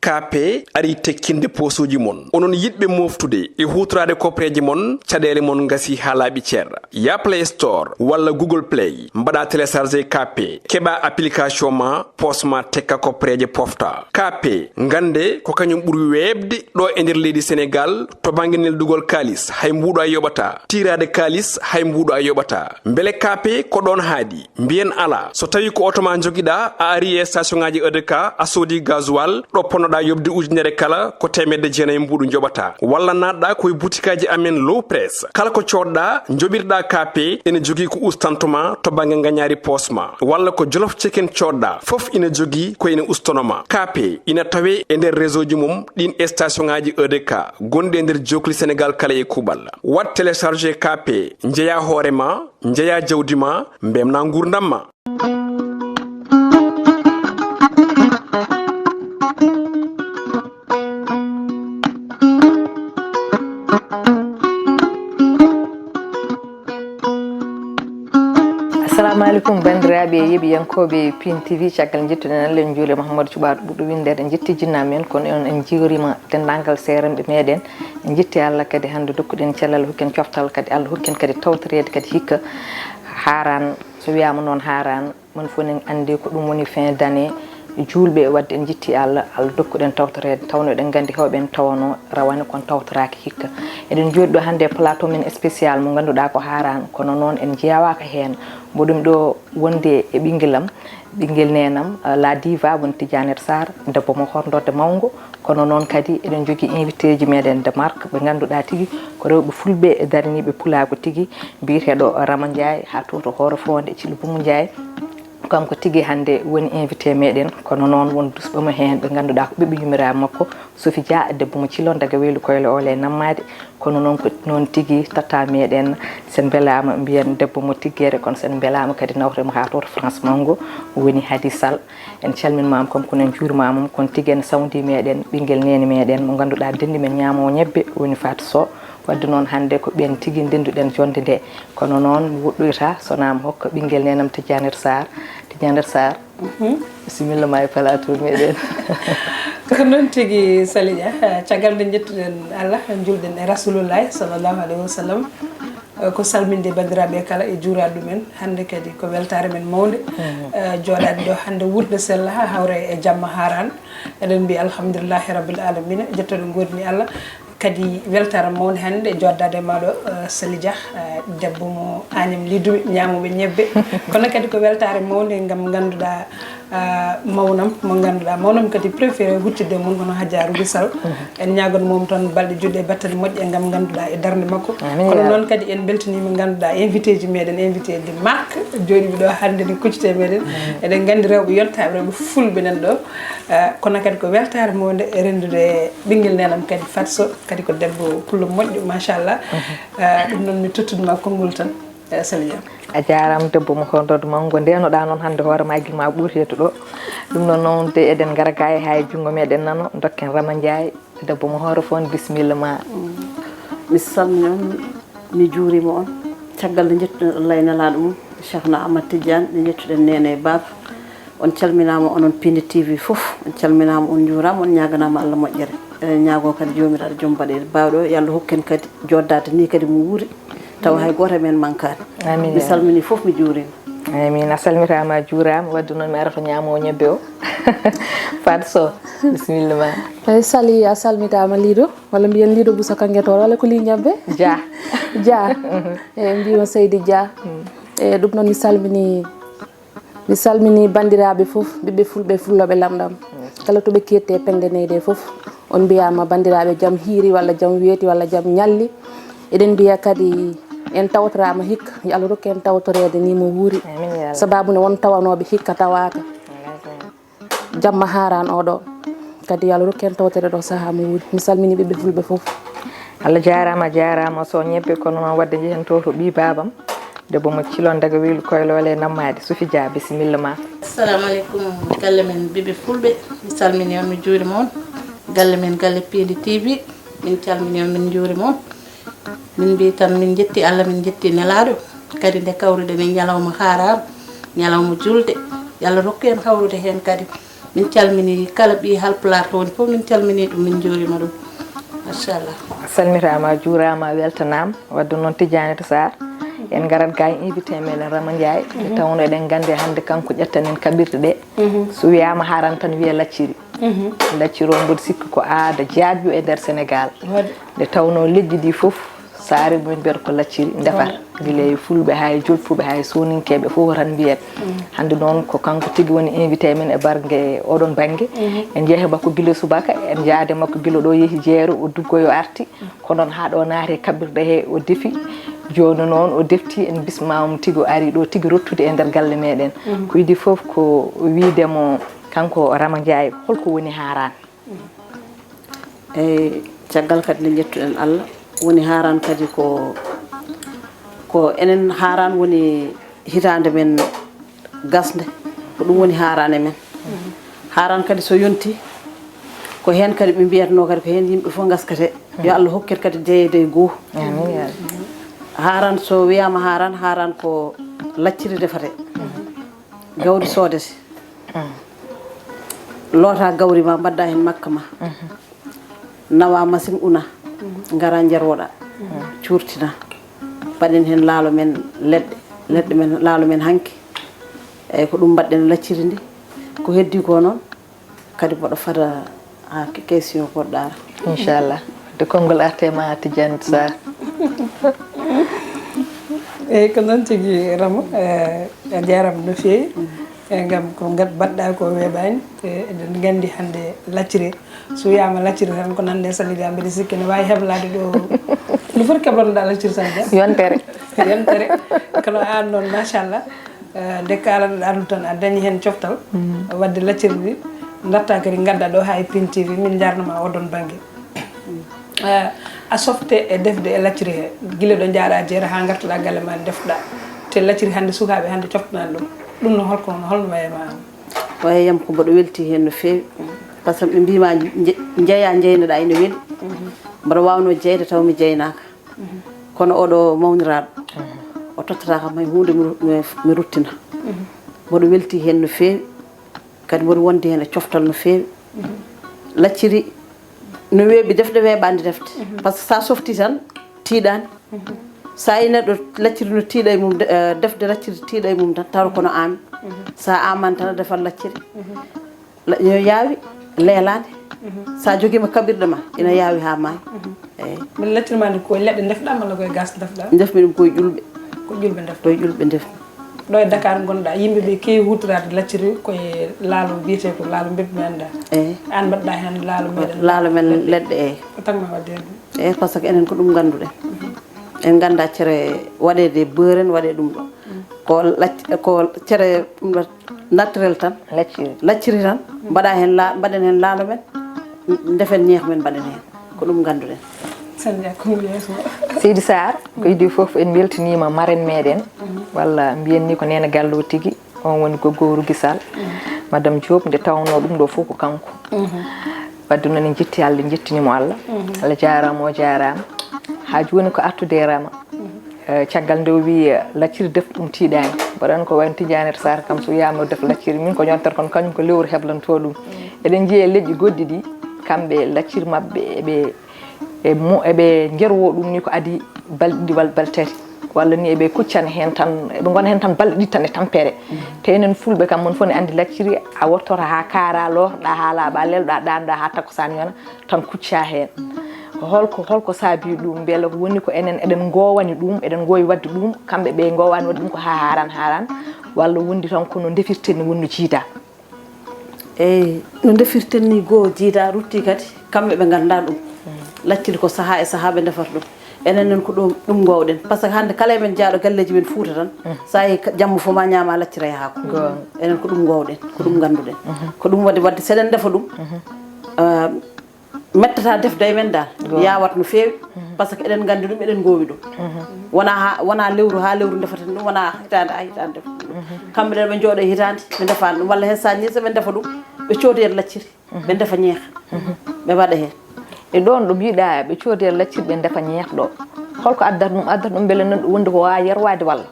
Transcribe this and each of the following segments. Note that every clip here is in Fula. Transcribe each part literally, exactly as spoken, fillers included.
K P arii tekkinde poosuuji mon. Onon yiɗɓe mooftude e huutoraade kopreeje mon, caɗeele mon ngasii haa laaɓi cer. Yah Play Store walla Google Play, mbaɗaa télécharger K P, keɓaa application ma, poos ma tekka kopreeje pofta. K P, ngannde ko kañum ɓuri weeɓde ɗo e nder leydi Senegaal to bannge neldugol kaalis, hay mbuuɗo a yoɓataa. Tiiraade kaalis, hay mbuuɗo a yoɓataa. Mbele K P ko ɗoon haaɗi? Mbiyen alaa. So tawii ko oto ma njogiɗaa, a arii e station ŋaaji E D K, a soodii gasoil, ɗo ponnoɗaa yoɓde ujunere kala, ko teemedde jeenayi mbuuɗu njoɓataa. Walla naatɗaa ko e butikaaji amen Low Press. Kala ko coodɗaa, njoɓirɗaa K P, ene jogii ko ustanto ma to bannge ngañaari poos ma. Walla ko Jolof Chicken coodɗaa, fof ina jogii ko ene ustono ma. K P ina tawee e nder réseau ji mum ɗiin e station ŋaaji E D K gonɗi e nder jookli Senegaal kala e kuuɓal. Waɗ télécharger K P, njeyaa hoore ma, njeyaa jawdi ma, mbeltinaa nguurndam ma. Assalamu aleykum, banndiraaɓe yeeɓiyankooɓe Pin T V. Caggal njettuɗen Allah, en njuuli Mouhamadou Cuɓaaɗo ɓurɗo winndeede, en njetti jinnaaɓe men, kono en, en njuuriima denndaangal seerenɓe meeɗen. En njetti Allah kadi hannde dokkuɗen cellal, hokken coftal kadi, Allah hokken kadi tawtoreede kadi hikka. Haaraan, so wiyaama noon haaraan, mon fof enen anndi ko ɗum woni fin d'année juulɓe, wadde en njetti Allah, Allah dokkuɗen tawtoreede, tawno eɗen nganndi heewɓe en tawanoo rawane kono tawtoraaki hikka. Eɗen njooɗi ɗo hannde e plateau men spécial mo ngannduɗaa ko haaraan, kono noon en njeewaaka heen. Mboɗo mi ɗo wonde e ɓinngel am, ɓinngel neenam, eh, la diva woni Tidianet Sarr, debbo mo horndorde mawngo, kono noon kadi eɗen njogii invité ji meeɗen de marque ɓe ngannduɗaa tigi ko rewɓe fulɓe daraniiɓe pulaagu tigi, biyeteeɗo Rama Ndiaye, haa to, to Hoore Foonde, Cillo Bumu Ndiaye. Kanko tigi hannde woni invité meeɗen, kono noon won dusɓe mo heen ɓe ngannduɗaa ko ɓiɓɓe yummiraɓe makko, Sophie Dia, debbo mo Cilon daga Weylu Koyle Oole e Nammaade. Kono noon ko noon tigi tata meeɗen, sen mbelaama mbiyen debbo mo Tiggere, kono sen mbelaama kadi nawre mo haa to, to France mawngo, woni Hadi Sall. En calminmaama kanko, en njuurimaama mo, kono tigi en sawndii meeɗen ɓinngel neene meeɗen mo ngannduɗaa denndi men ñaamoowo ñebbe, woni Fatou Sow. Wadde noon hannde ko ɓeen tigi ndennduɗen jonnde nde. Kono noon mi woɗɗoyta so wonaa mi hokka ɓinngel neenam Tidianet Sarr. Tidianet Sarr, bisimilla ma e plateau meeɗen. Ko noon tigi Salidia, caggal nde njettuɗen Allah, njuulɗen e Rasulullahi sallallahu alayhi wa sallam, ko salminde banndiraaɓe kala e juuraade ɗumen. Hannde kadi ko weltaare men mawnde, eh, jooɗaade ɗo hannde wuurde sella hawre e jamma haaraan. Eɗen mbiya alhamdulillahi rabbil alamina, jettoɗen ngoodni Allah. Kadi weltaare mawnde hannde jooɗdaade e maaɗo, eh, Salidia, eh, debbo mo Agnam Lidoumi, ñaamooɓe ñebbe. Kono kadi ko weltaare mawnde ngam ngannduɗaa, ah, mawnam mo ngannduɗaa, mawnam kadi préféré huccitde e mum, hono Hadja Rougui Sall. En ñaagan mo tan balɗe juɗɗe e battane moƴƴe ngam ngannduɗaa e darnde makko. Kono noon kadi en mbeltaniima ngannduɗaa invité ji meeɗen, invité de marque, jooɗiiɓe ɗo hannde ne kuccitee meeɗen. Eɗen nganndi rewɓe yontaaɓe, rewɓe fulɓe nan ɗo. Eh, kono kadi ko weltaare mawnde e renndude ɓinngel neenam kadi Fatou Sow, kadi ko debbo pullo moƴƴo, machallah. Eh, ɗum noon mi tottude ma konngol tan, eh, Salidia. A jaaraama debbo mo horndorde mawngo, ndenoɗaa noon hannde hoore ma gila ma ɓurti to ɗo. Ɗum noon noon de eɗen ngara ga e haa e junngo meeɗen nano, dokken Rama Ndiaye, debbo mo Hoore Foonde, bisimilla ma. Mi salmini on, mi juurima on. Caggal nde njettuɗen Allah e Nelaaɗo mum, Cheikhna Ahmad Tidiane, nde njettuɗen neene e baaba. On calminaama onon Pindi T V fof, on calminaama, on njuuraama, on ñaaganaama Allah moƴƴere. Eɗen ñaagoo kadi Joomiraaɗo joom baɗeeɗe baawɗe o, yo Allah hokku en kadi jooɗdaade nii kadi mo wuuri, tawa hay gooto e men mankaani. Mi salminii fof, mi juuriima. Amiin. A salmitaama, a juuraama. Wadde noon mi ara to ñaamoowo ñebbe o. Fatou Sow, bisimilla ma. Eyi Sali, a salmitaama Lido, walla mbiyen Lido Bousso Kanngetoor, walla ko Li Ñebbe? Dia. Dia. Eyi, mbiyon Seydi Dia. Eyi, ɗum noon mi salminii, mi salminii banndiraaɓe fof, ɓiɓɓe fulɓe, fullooɓe lamɗam. Kala to ɓe keetti e pelle nehde fof, on mbiyaama banndiraaɓe, jam hiiri walla jam weeti walla jam ñalli. Eɗen mbiya kadi en tawtoraama hikka, yo Allah rokku en tawtoreede nii mo wuuri. Sababu ne won tawanooɓe hikka tawaaka. Jamma haaraan oo ɗoo. Kadi yo Allah rokku en tawtoreede ɗo sahaa mo wuuri. Mi salminii ɓiɓɓe fulɓe fof. Allah jaaraama, a jaaraama Sow Ñebbe, kono noon wadde njehen to, to ɓii baabam, debbo mo Cilon daga Weylu Koyloole e Nammaade, Sophie Dia, bisimilla ma. Assalamu aleykum galle men ɓiɓɓe fulɓe, mi salminii on, mi juuriima on. Galle men galle Piindi T V, min calminii on, min njuuriima on. Min mbii tan min njetti Allah, min njetti Nelaaɗo, kadi nde kawruɗen e ñalawma haaraaru, ñalawma juulde, yo Allah rokku en hawrude heen kadi. Min calmini kala ɓi Halpulaar to woni fof, min calmini ɗum, min njuurima ɗum. Machallah. Salmitaama, juuraama, weltanaama. Wadde noon Tidiane to Sarr, en ngarat ga e invité meɗen Rama Ndiaye, nde tawno eɗen nganndi hannde kanko ƴettanen kaɓirɗe ɗe. So wiyaama haran tan wiya lacciri. Lacciri o mboɗo sikki ko aada jaajɗo e nder Sénégal. Nde tawno leƴƴi ɗi fof, so ari mumen mbiyata ko lacciri ndefata. Gila e fulɓe haa e jolfuɓe haa e soninkeeɓe fof tan mbiyat. Hannde noon ko kanko tigi woni invité men e barnge oɗon bannge. En njehi makko gila subaka, en njaade makko gila ɗo yehi jeero, o duggoyo arti. Ko noon haa ɗo naati e kaɓirɗe he o defi. Jooni noon o defti, en bismaama tigi o ari ɗo tigi ruttude e nder galle meɗen. Ko idii fof ko wiide mo kanko Rama Ndiaye, holko woni haran? Eyi, caggal kadi nde njettuɗen Allah, woni haran kadi ko ko enen haran woni hitaande men gasnde, ko ɗum woni haran e men. Haran kadi so yonti, ko heen kadi ɓe mbiyatno kadi ko heen yimɓe fof ngaskete. Yo Allah hokket kadi jeyeede e goo. Haran so wiyaama haran, haran ko lacciri defate, gawri soodete. Loota gawri ma, mbaɗda heen makka ma, nawa machine, una, ngara njarwoɗa, cuurtina. Mbaɗen heen laalo men leɗɗe, leɗɗe men laalo men hanki. Eyyi, ko ɗum mbaɗɗen lacciri ndi. Ko heddi ko noon kadi mboɗo fada ha question goɗɗo ara. Inchallah. De konngol arte ma Tidiane Sarr. Eyyi, ko noon tigi Rama. Eh, a jarama no feewi. Eh, ngam ko ngat baɗɗa ko weeɓani. Eh, eɗen nganndi hannde lacciri, so wiyaama lacciri tan ko nande salida, mbeɗa sikki ne waawi heblaade ɗo. No foti keblanoɗa lacciri tan ja? Yontere. Yontere. Kono aan noon machallah. Eh, nde kaalanoɗa ɗum tan a dañi heen coftal. Wadde lacciri ndi datta kadi ngadda ɗo ha e Pin T V, min jarnama oɗon bannge. Eh, a softe e defde e lacciri he, gila ɗo njaaɗa jeere ha ngartoɗa galle ma ndefɗa. Te lacciri hannde sukaaɓe hannde coftanani ɗum. Ɗum no holko, no holno waye ma an? Waye yam ko mboɗo welti heen no feewi, par ce que ɓe mbima nje- njeeya njeynoɗa ene weli. Mboɗo wawno jeyde taw mi jeynaka, kono oɗo mawniraɗo o tottata kam hay hunde mi ru- mi- mi ruttina. Mboɗo welti heen no feewi, kadi mboɗo wondi heen e coftal no feewi. Lacciri no weeɓi defde, weeɓani defde, par ce que sa softi tan tiiɗani. Sa yi neɗɗo lacciri no tiiɗa e mum de- eh, defde lacciri tiiɗa e mum tan tawa kono ami. Sa amani tan a defat lacciri. La- no yaawi leelade. Sa jogiima kaɓirɗe ma ina yaawi ha maayi. Eyyi. Min lacciri ma ndi koye leɗɗe ndefɗa walla koye gas ndefɗa? Ndefmi ɗum koye ƴulɓe. Ko ƴulɓe ndefɗa? Koye ƴulɓe ndefmi. Ɗo e Dakar ngonɗa, yimɓe ɓe keewi hutorade lacciri koye laalo wiyete ko laalo mbeddi mi annda. Eyyi. An mbaɗɗa heen laalo meɗen. Laalo men leɗɗe, eyyi. Ko tagma wadde heen ɗum? Eyyi, par ce que enen ko ɗum ngannduɗen. En ngannda cere waɗede beurre en waɗe ɗum ɗo. Ko lac- ko cere ɗum ɗo naturel tan. Lacciri. Lacciri tan. Mbaɗa heen la- mbaɗen heen laalo men. Ndefen ñeex men mbaɗen heen. Ko ɗum ngannduɗen. Sanja konngol yeeso. Seydi Sarr, ko idii fof en mbeltaniima marraine meɗen, walla mbiyen ni ko Neene Gallo tigi, on woni ko gowru Gisal, Madame Diop, nde tawno ɗum ɗo fof ko kanko. Wadde noon en njetti Allah, en njettini mo Allah. Allah jaaraama, o jaaraama. Haa jooni ko artude e Rama. Eh, caggal nde o wii, eh, lacciri def ɗum tiiɗaani. Mboɗon ko wayno Tidiane Sarr kam so wiyaama o def lacciri, min ko yontere kono kañum ko lewru heblanto ɗum. Eɗen njiya e leƴƴi goɗɗi ɗi, kamɓe lacciri maɓɓe eɓe e mo- eɓe njerwo ɗum ni ko adi balɗe ɗiɗi walla balɗe tati. Walla ni eɓe kuccana heen tan, eɓe ngona heen tan balɗe ɗiɗi tan e tampere. Te enen fulɓe kam mon fof ne anndi lacciri a wottoto haa kaara, lootoɗa haa laaɓa, leloɗa, ɗaanoɗa haa takkusaan yona. Tan kuccaa heen. Holko, holko saabii ɗum? Mbele ko woni ko enen eɗen ngoowani ɗum, eɗen ngoowi waɗde ɗum, kamɓe ɓe ngoowaani waɗde ɗum ko haa haaran haaran, walla wondi tan ko no ndefirten ni woni no jiidaa? Eyi, no ndefirten ni goo jiidaa, ruttii kadi kamɓe ɓe nganndaa ɗum. Lacciri ko sahaa e sahaa ɓe ndefata ɗum. Enen noon ko ɗum ɗum ngoowɗen, par ce que hannde kala e men jaaɗo galleeji men Fuuta tan, so a yii jamma fof ma ñaama lacciri a yahaako. Enen ko ɗum ngoowɗen, ko ɗum ngannduɗen. Ko ɗum waɗi waɗde so eɗen ndefa ɗum, mettata defde e men dal, yawat no feewi, par ce que eɗen nganndi ɗum, eɗen ngoowi ɗum. Wona ha wona lewru ha lewru ndefaten ɗum, wona hitaande ha hitaande ndefaten ɗum. Kamɓe ɗen ɓe njooɗo e hitaande ɓe ndefaani ɗum, walla heen sañi so ɓe ndefa ɗum, ɓe coodoyat lacciri, ɓe ndefa ñeeha, ɓe mbaɗa heen. E ɗoon ɗo mbiɗa ɓe coodoyat lacciri ɓe ndefa ñeeha ɗo, holko addata ɗum? Addata ɗum mbele nan ɗo wondi ko wawa yerwaade walla?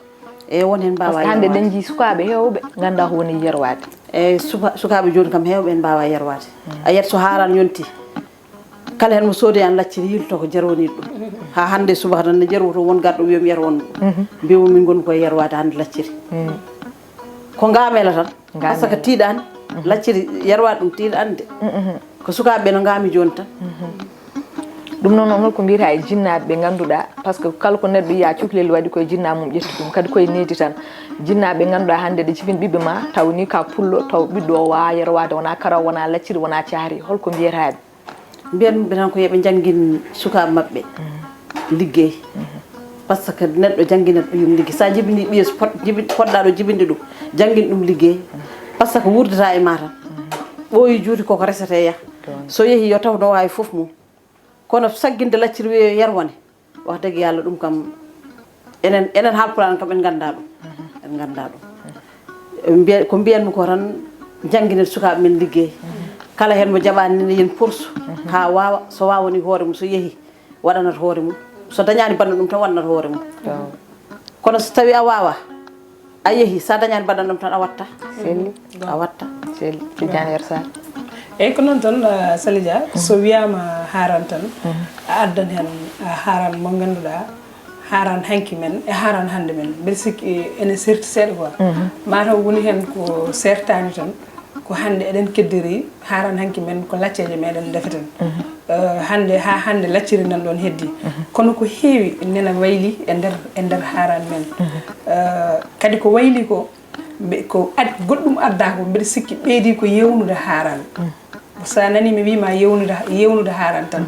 Eyi, won heen mbaawa yerwaade. Parce que hannde eɗen njii sukaaɓe heewɓe nganndaa ko woni yerwaade. Eyyi, suka-, sukaaɓe jooni kam heewɓe en mbaawaa yerwaade. A yiyat so haaraan yontii, kala heen mo soodi aan lacciri yilto ko jerwaniiɗo ɗum. Haa hannde e subaka tan ne jerwoto won garɗo wiya mi yerwan ɗum. Mbiya min ngoni koye yerwaade hannde lacciri. Ko ngaamela tan. Par ce que tiiɗaani. Lacciri yerwaade ɗum tiiɗaani de. Ko sukaaɓe ɓe no ngaami jooni tan. Ɗum noon, noon holko mbiyata e jinnaaɓe ɓe ngannduɗaa, par ce que kala ko neɗɗo yiya cukalel waɗi koye jinnaa mum ƴetti ɗum, kadi koye needi tan. Jinnaaɓe ɓe ngannduɗaa hannde ɗe jibini ɓiɓɓe ma, taw ni ka pullo, taw ɓiɗɗo o waawaa yerwaade, wonaa karaw, wonaa lacciri, wonaa cahri, holko mbiyataaɓe? Mbiyan ɓe tan ko yo ɓe njanngin sukaaɓe maɓɓe liggey. Par ce que neɗɗo jannginat ɓiyum liggey. So a jibini ɓiye so pot-, jibi-, poɗɗaa ɗo jibinde ɗum, janngin ɗum liggey. Par ce que wuurdata e ma tan. Ɓooyi juuti koko resete yaha. So yehi yo taw no waawi fof mum. Kono sagginde lacciri wiye yerwane, wax dëgg Yàlla ɗum kam, enen, enen Haalpulaar en kam en nganndaa ɗum. En nganndaa ɗum. Mbiya-, ko mbiyanmi ko tan, njannginen sukaaɓe men liggey. Kala heen mo jaɓaani ne yen pursu, haa waawa, so waawani hoore mum, so yehi, waɗanat hoore mum. So dañaani baɗna ɗum tan, waɗanat hoore mum. Kono so tawi a waawaa, a yehi, so a dañaani baɗna ɗum tan, a watta. Selli. A watta. Selli. Tidiane Yero Sarr. Eyyi, ko noon tan, uh, Salidia, so wiyaama haaraan tan, a addan heen, uh, haaraan mo ngannduɗaa, haaraan hanki men e haaraan hannde men. Mbeɗa sikki ene serti seeɗa quoi. Mataw woni heen ko sertaani tan, ko hannde eɗen keddori haaraan hanki men, ko lacceeje meɗen ndefeten. Uh, hannde, haa hannde lacciri nan ɗoon heddi. Kono ko heewi nena wayli e nder, e nder haaraan men. Uh, kadi ko wayli ko, mbe-, ko ad-, goɗɗum addaa ko, mbeɗa sikki ɓeydi ko yewnude haaraan. So a nanii mi wiima yewnude, yewnude haaraan tan,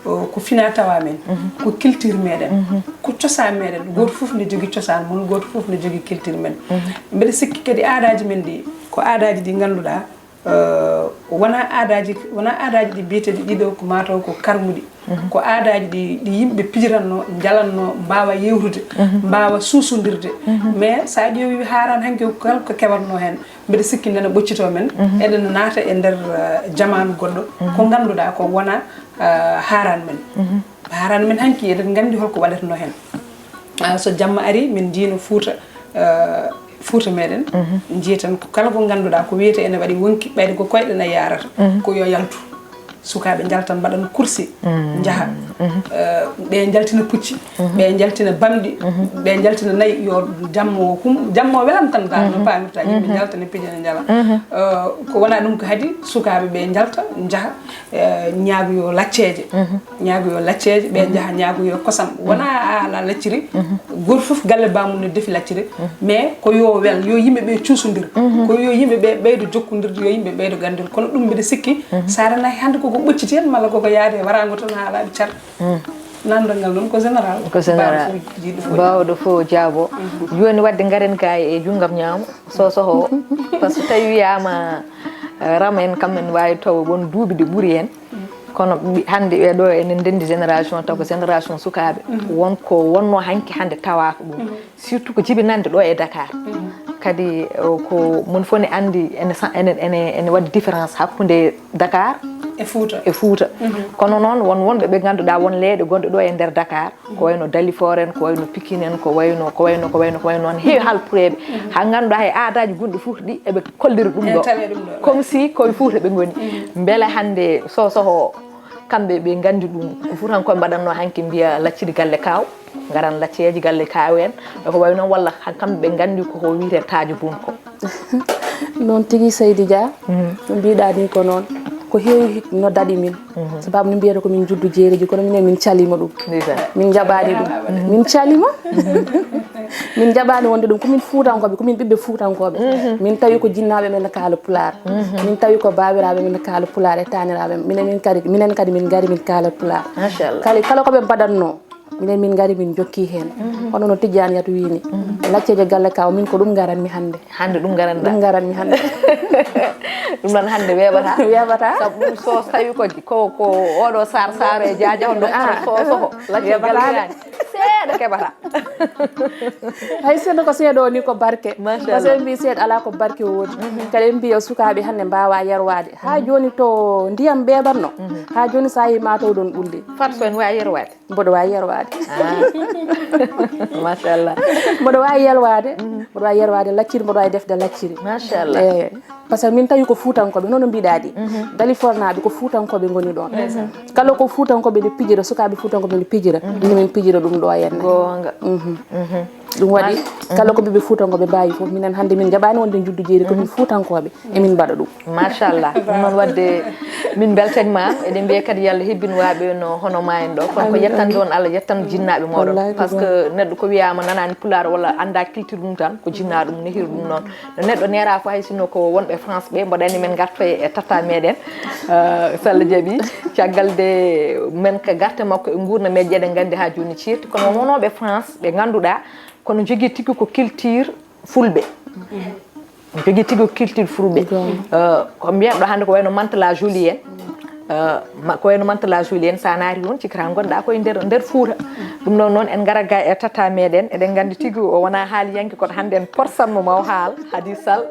o, ko fina tawa men, ko culture meɗen, ko cosaan meɗen. Gooto fof ne jogii cosaan mum, gooto fof ne jogii culture men. Mbeɗa sikki kadi aadaaji men ɗi, ko aadaaji ɗi ngannduɗaa, eh, wonaa aadaaji, wonaa aadaaji ɗi biyeteeɗi ɗiɗo ko mataw ko karmuɗi. Ko aadaaji ɗi, ɗi yimɓe pijiranno, njalanno, mbaawa yewtude, mbaawa suusundirde. Mais so a ƴeewi haaraan hanki ko kala ko keɓatno heen, mbeɗa sikki nana ɓoccito men, eɗen naata e nder, eh, jamaanu goɗɗo, ko ngannduɗaa ko wona, eh, haaraan men. Haaraan men hanki eɗen nganndi holko waɗatno heen. Ah, so jamma ari, min njiino Fuuta, eh, Fuuta meɗen, njiiten ko kala ko ngannduɗaa ko wiyete ene waɗi wonki, ɓayde ko koyɗe nayi yarata, ko yo yaltu. Sukaaɓe njalta mbaɗan kursi, njaha. Eh, ɓe njaltina pucci, ɓe njaltina bamɗi, ɓe njaltina nayi, yo jammo hum-, jammo welan tan dal, no paamirta, yimɓe njalta ne pija ne njala. Eh, ko wona ɗum ko hadi sukaaɓe ɓe njalta, njaha, eh, ñaagoyo lacceeje. Ñaagoyo lacceeje, ɓe njaha ñaagoyo kosam. Wona a ala lacciri, gooto fof galle bamum ne defi lacciri, mais ko yo wel, yo yimɓe ɓe cuusondir, ko yo yimɓe ɓe ɓeydo jokkondirde, yo yimɓe ɓeydo ganndir. Kono ɗum mbiɗa sikki, so a renaki hannde koko ɓocciti en, malla koko yaade e warango tan haa laaɓi car. Nanndal ngal noon ko général. Ko général. Bawɗo fof jiiɗo fof. Bawɗo fof jaabo. Jooni wadde ngaren ka e junngam ñaamo, sosoho o. Par ce que tawi wiyaama, eh, rama en kam en waawi taw won duuɓi ɗi ɓuri en. Kono ɓi-, hannde ɓe ɗo enen ndenndi génération taw ko génération sukaaɓe. Won ko wonno hanki hannde tawaaka ɗum. Surtout ko jibinande ɗo e Dakar. Kadi, o, ko mon fof ne anndi ene sa-, ene, ene, ene waɗi différence hakkunde Dakar e Fuuta. E Fuuta. Kono noon won wonɓe ɓe ngannduɗaa won leyɗe gonɗe ɗo e nder Dakar, ko wayno Dalifort en, ko wayno Pikine en, ko wayno, ko wayno, ko wayno, ko wayno noon heewi haalpureeɓe. Haa ngannduɗaa hay aadaaji gonɗi Fuuta ɗi eɓe kolliri ɗum ɗo. Ene tawi ɗum ɗo. Comme si koye Fuuta ɓe ngoni. Mbele hannde sosoho o, kamɓe ɓe nganndi ɗum, ko Fuutankooɓe mbaɗatno hanki mbiya lacciri galle kaaw, ngaran lacceeji galle kaaw en, e ko wayi noon, walla han-, kamɓe ɓe nganndi ko ko wiyetee taajo bun ko. Noon tigi, Seydi Dia, no mbiɗa ni ko noon, ko heewi no daɗi min. Sababu no mbiyata ko min juddu jeereji, kono minen min calima ɗum. Ndeysaan. Min njaɓani ɗum. Min calima. Min njaɓani wonde ɗum, ko min Fuutankooɓe, ko min ɓiɓɓe Fuutankooɓe. Min tawi ko jinnaaɓe men kaala Pulaar. Min tawi ko baabiraaɓe men kaala Pulaar e taaniraaɓe. Minen min kadi, minen kadi min ngari min kaala Pulaar. Machallah. Kala, kala ko ɓe mbaɗatno, minen min ngari min jokki heen. Hono no Tijjaaniyatu wiini. Lacceeje galle kaw, min ko ɗum ngaranmi hannde. Hannde ɗum ngaranɗa? Ɗum ngaranmi hannde. Ɗum noon hannde weeɓata. Weeɓata. Sabu ɗum so tawi ko, ko, ko oɗo Saar Saaro e Jaaja on ɗo, ah, so, so, so, lacceeje galle weeɓata. Seeɗa keɓata. Hay sinno ko seeɗa o ni ko barke. Machallah. Parce que en mbi seeɗa alaa ko barke woodi. Kadi en mbi yo sukaaɓe hannde mbaawa yerwaade. Haa jooni to ndiyam ɓeeɓatno. Haa jooni so a yii ma taw ɗon ɓulli. Fat so en waawi yerwaade. Mboɗo waawi yerwaade. Ah. Machallah. Mboɗo waawi yerwaade. Mboɗo waawi yerwaade lacciri, mboɗo waawi defde lacciri. Machallah. Eey. Par ce que min tawi ko fuutankooɓe, nono mbiɗaɗi, Dalifort naaɓe ko fuutankooɓe ngoni ɗon. Kala ko fuutankooɓe ne pijira, sukaaɓe fuutankooɓe ne pijira, ina min pijira ɗum ɗo henna. Goonga. Ɗum waɗi kala ko ɓiɓɓe fuutankooɓe mbaawi fof, minen hannde min njaɓaani wonde njuddu jeeri, ko min fuutankooɓe emin mbaɗa ɗum. Machallah. Ɗum noon waɗde min mbeltaniima, eɗen mbiya kadi yo Allah hebbin waaɓe no hono ma en ɗo, kono ko yettande on Allah, yettande jinnaaɓe mooɗon. Par ce que neɗɗo ko wiyaama nanaani pulaar walla annda culture mum tan, ko jinnaa ɗum nehiri ɗum noon. No neɗɗo neera fof, hay sinno ko wonɓe France ɓe, mboɗo anndi men ngartoye e tata meɗen. Eh, so Allah jaɓi, caggal de men ka garte makko e nguurna meɗen, eɗen nganndi haa jooni ceerti, kono wonooɓe France ɓe ngannduɗaa kono jogii tigi ko culture fulɓe. Jogii tigi ko culture fulɓe. Eh, ko mbiyanɗo hannde ko wayno Mantala Jolie en. Eh, ma- ko wayno Mantala Jolie en, sa naati toon, cikkataa ngonɗaa koye nder, nder Fuuta. Ɗum noon, noon en ngara ga e tata meɗen, eɗen nganndi tigi o wonaa haaliyanke, kono hannde en porsanmo maw haal, Hadi Sall.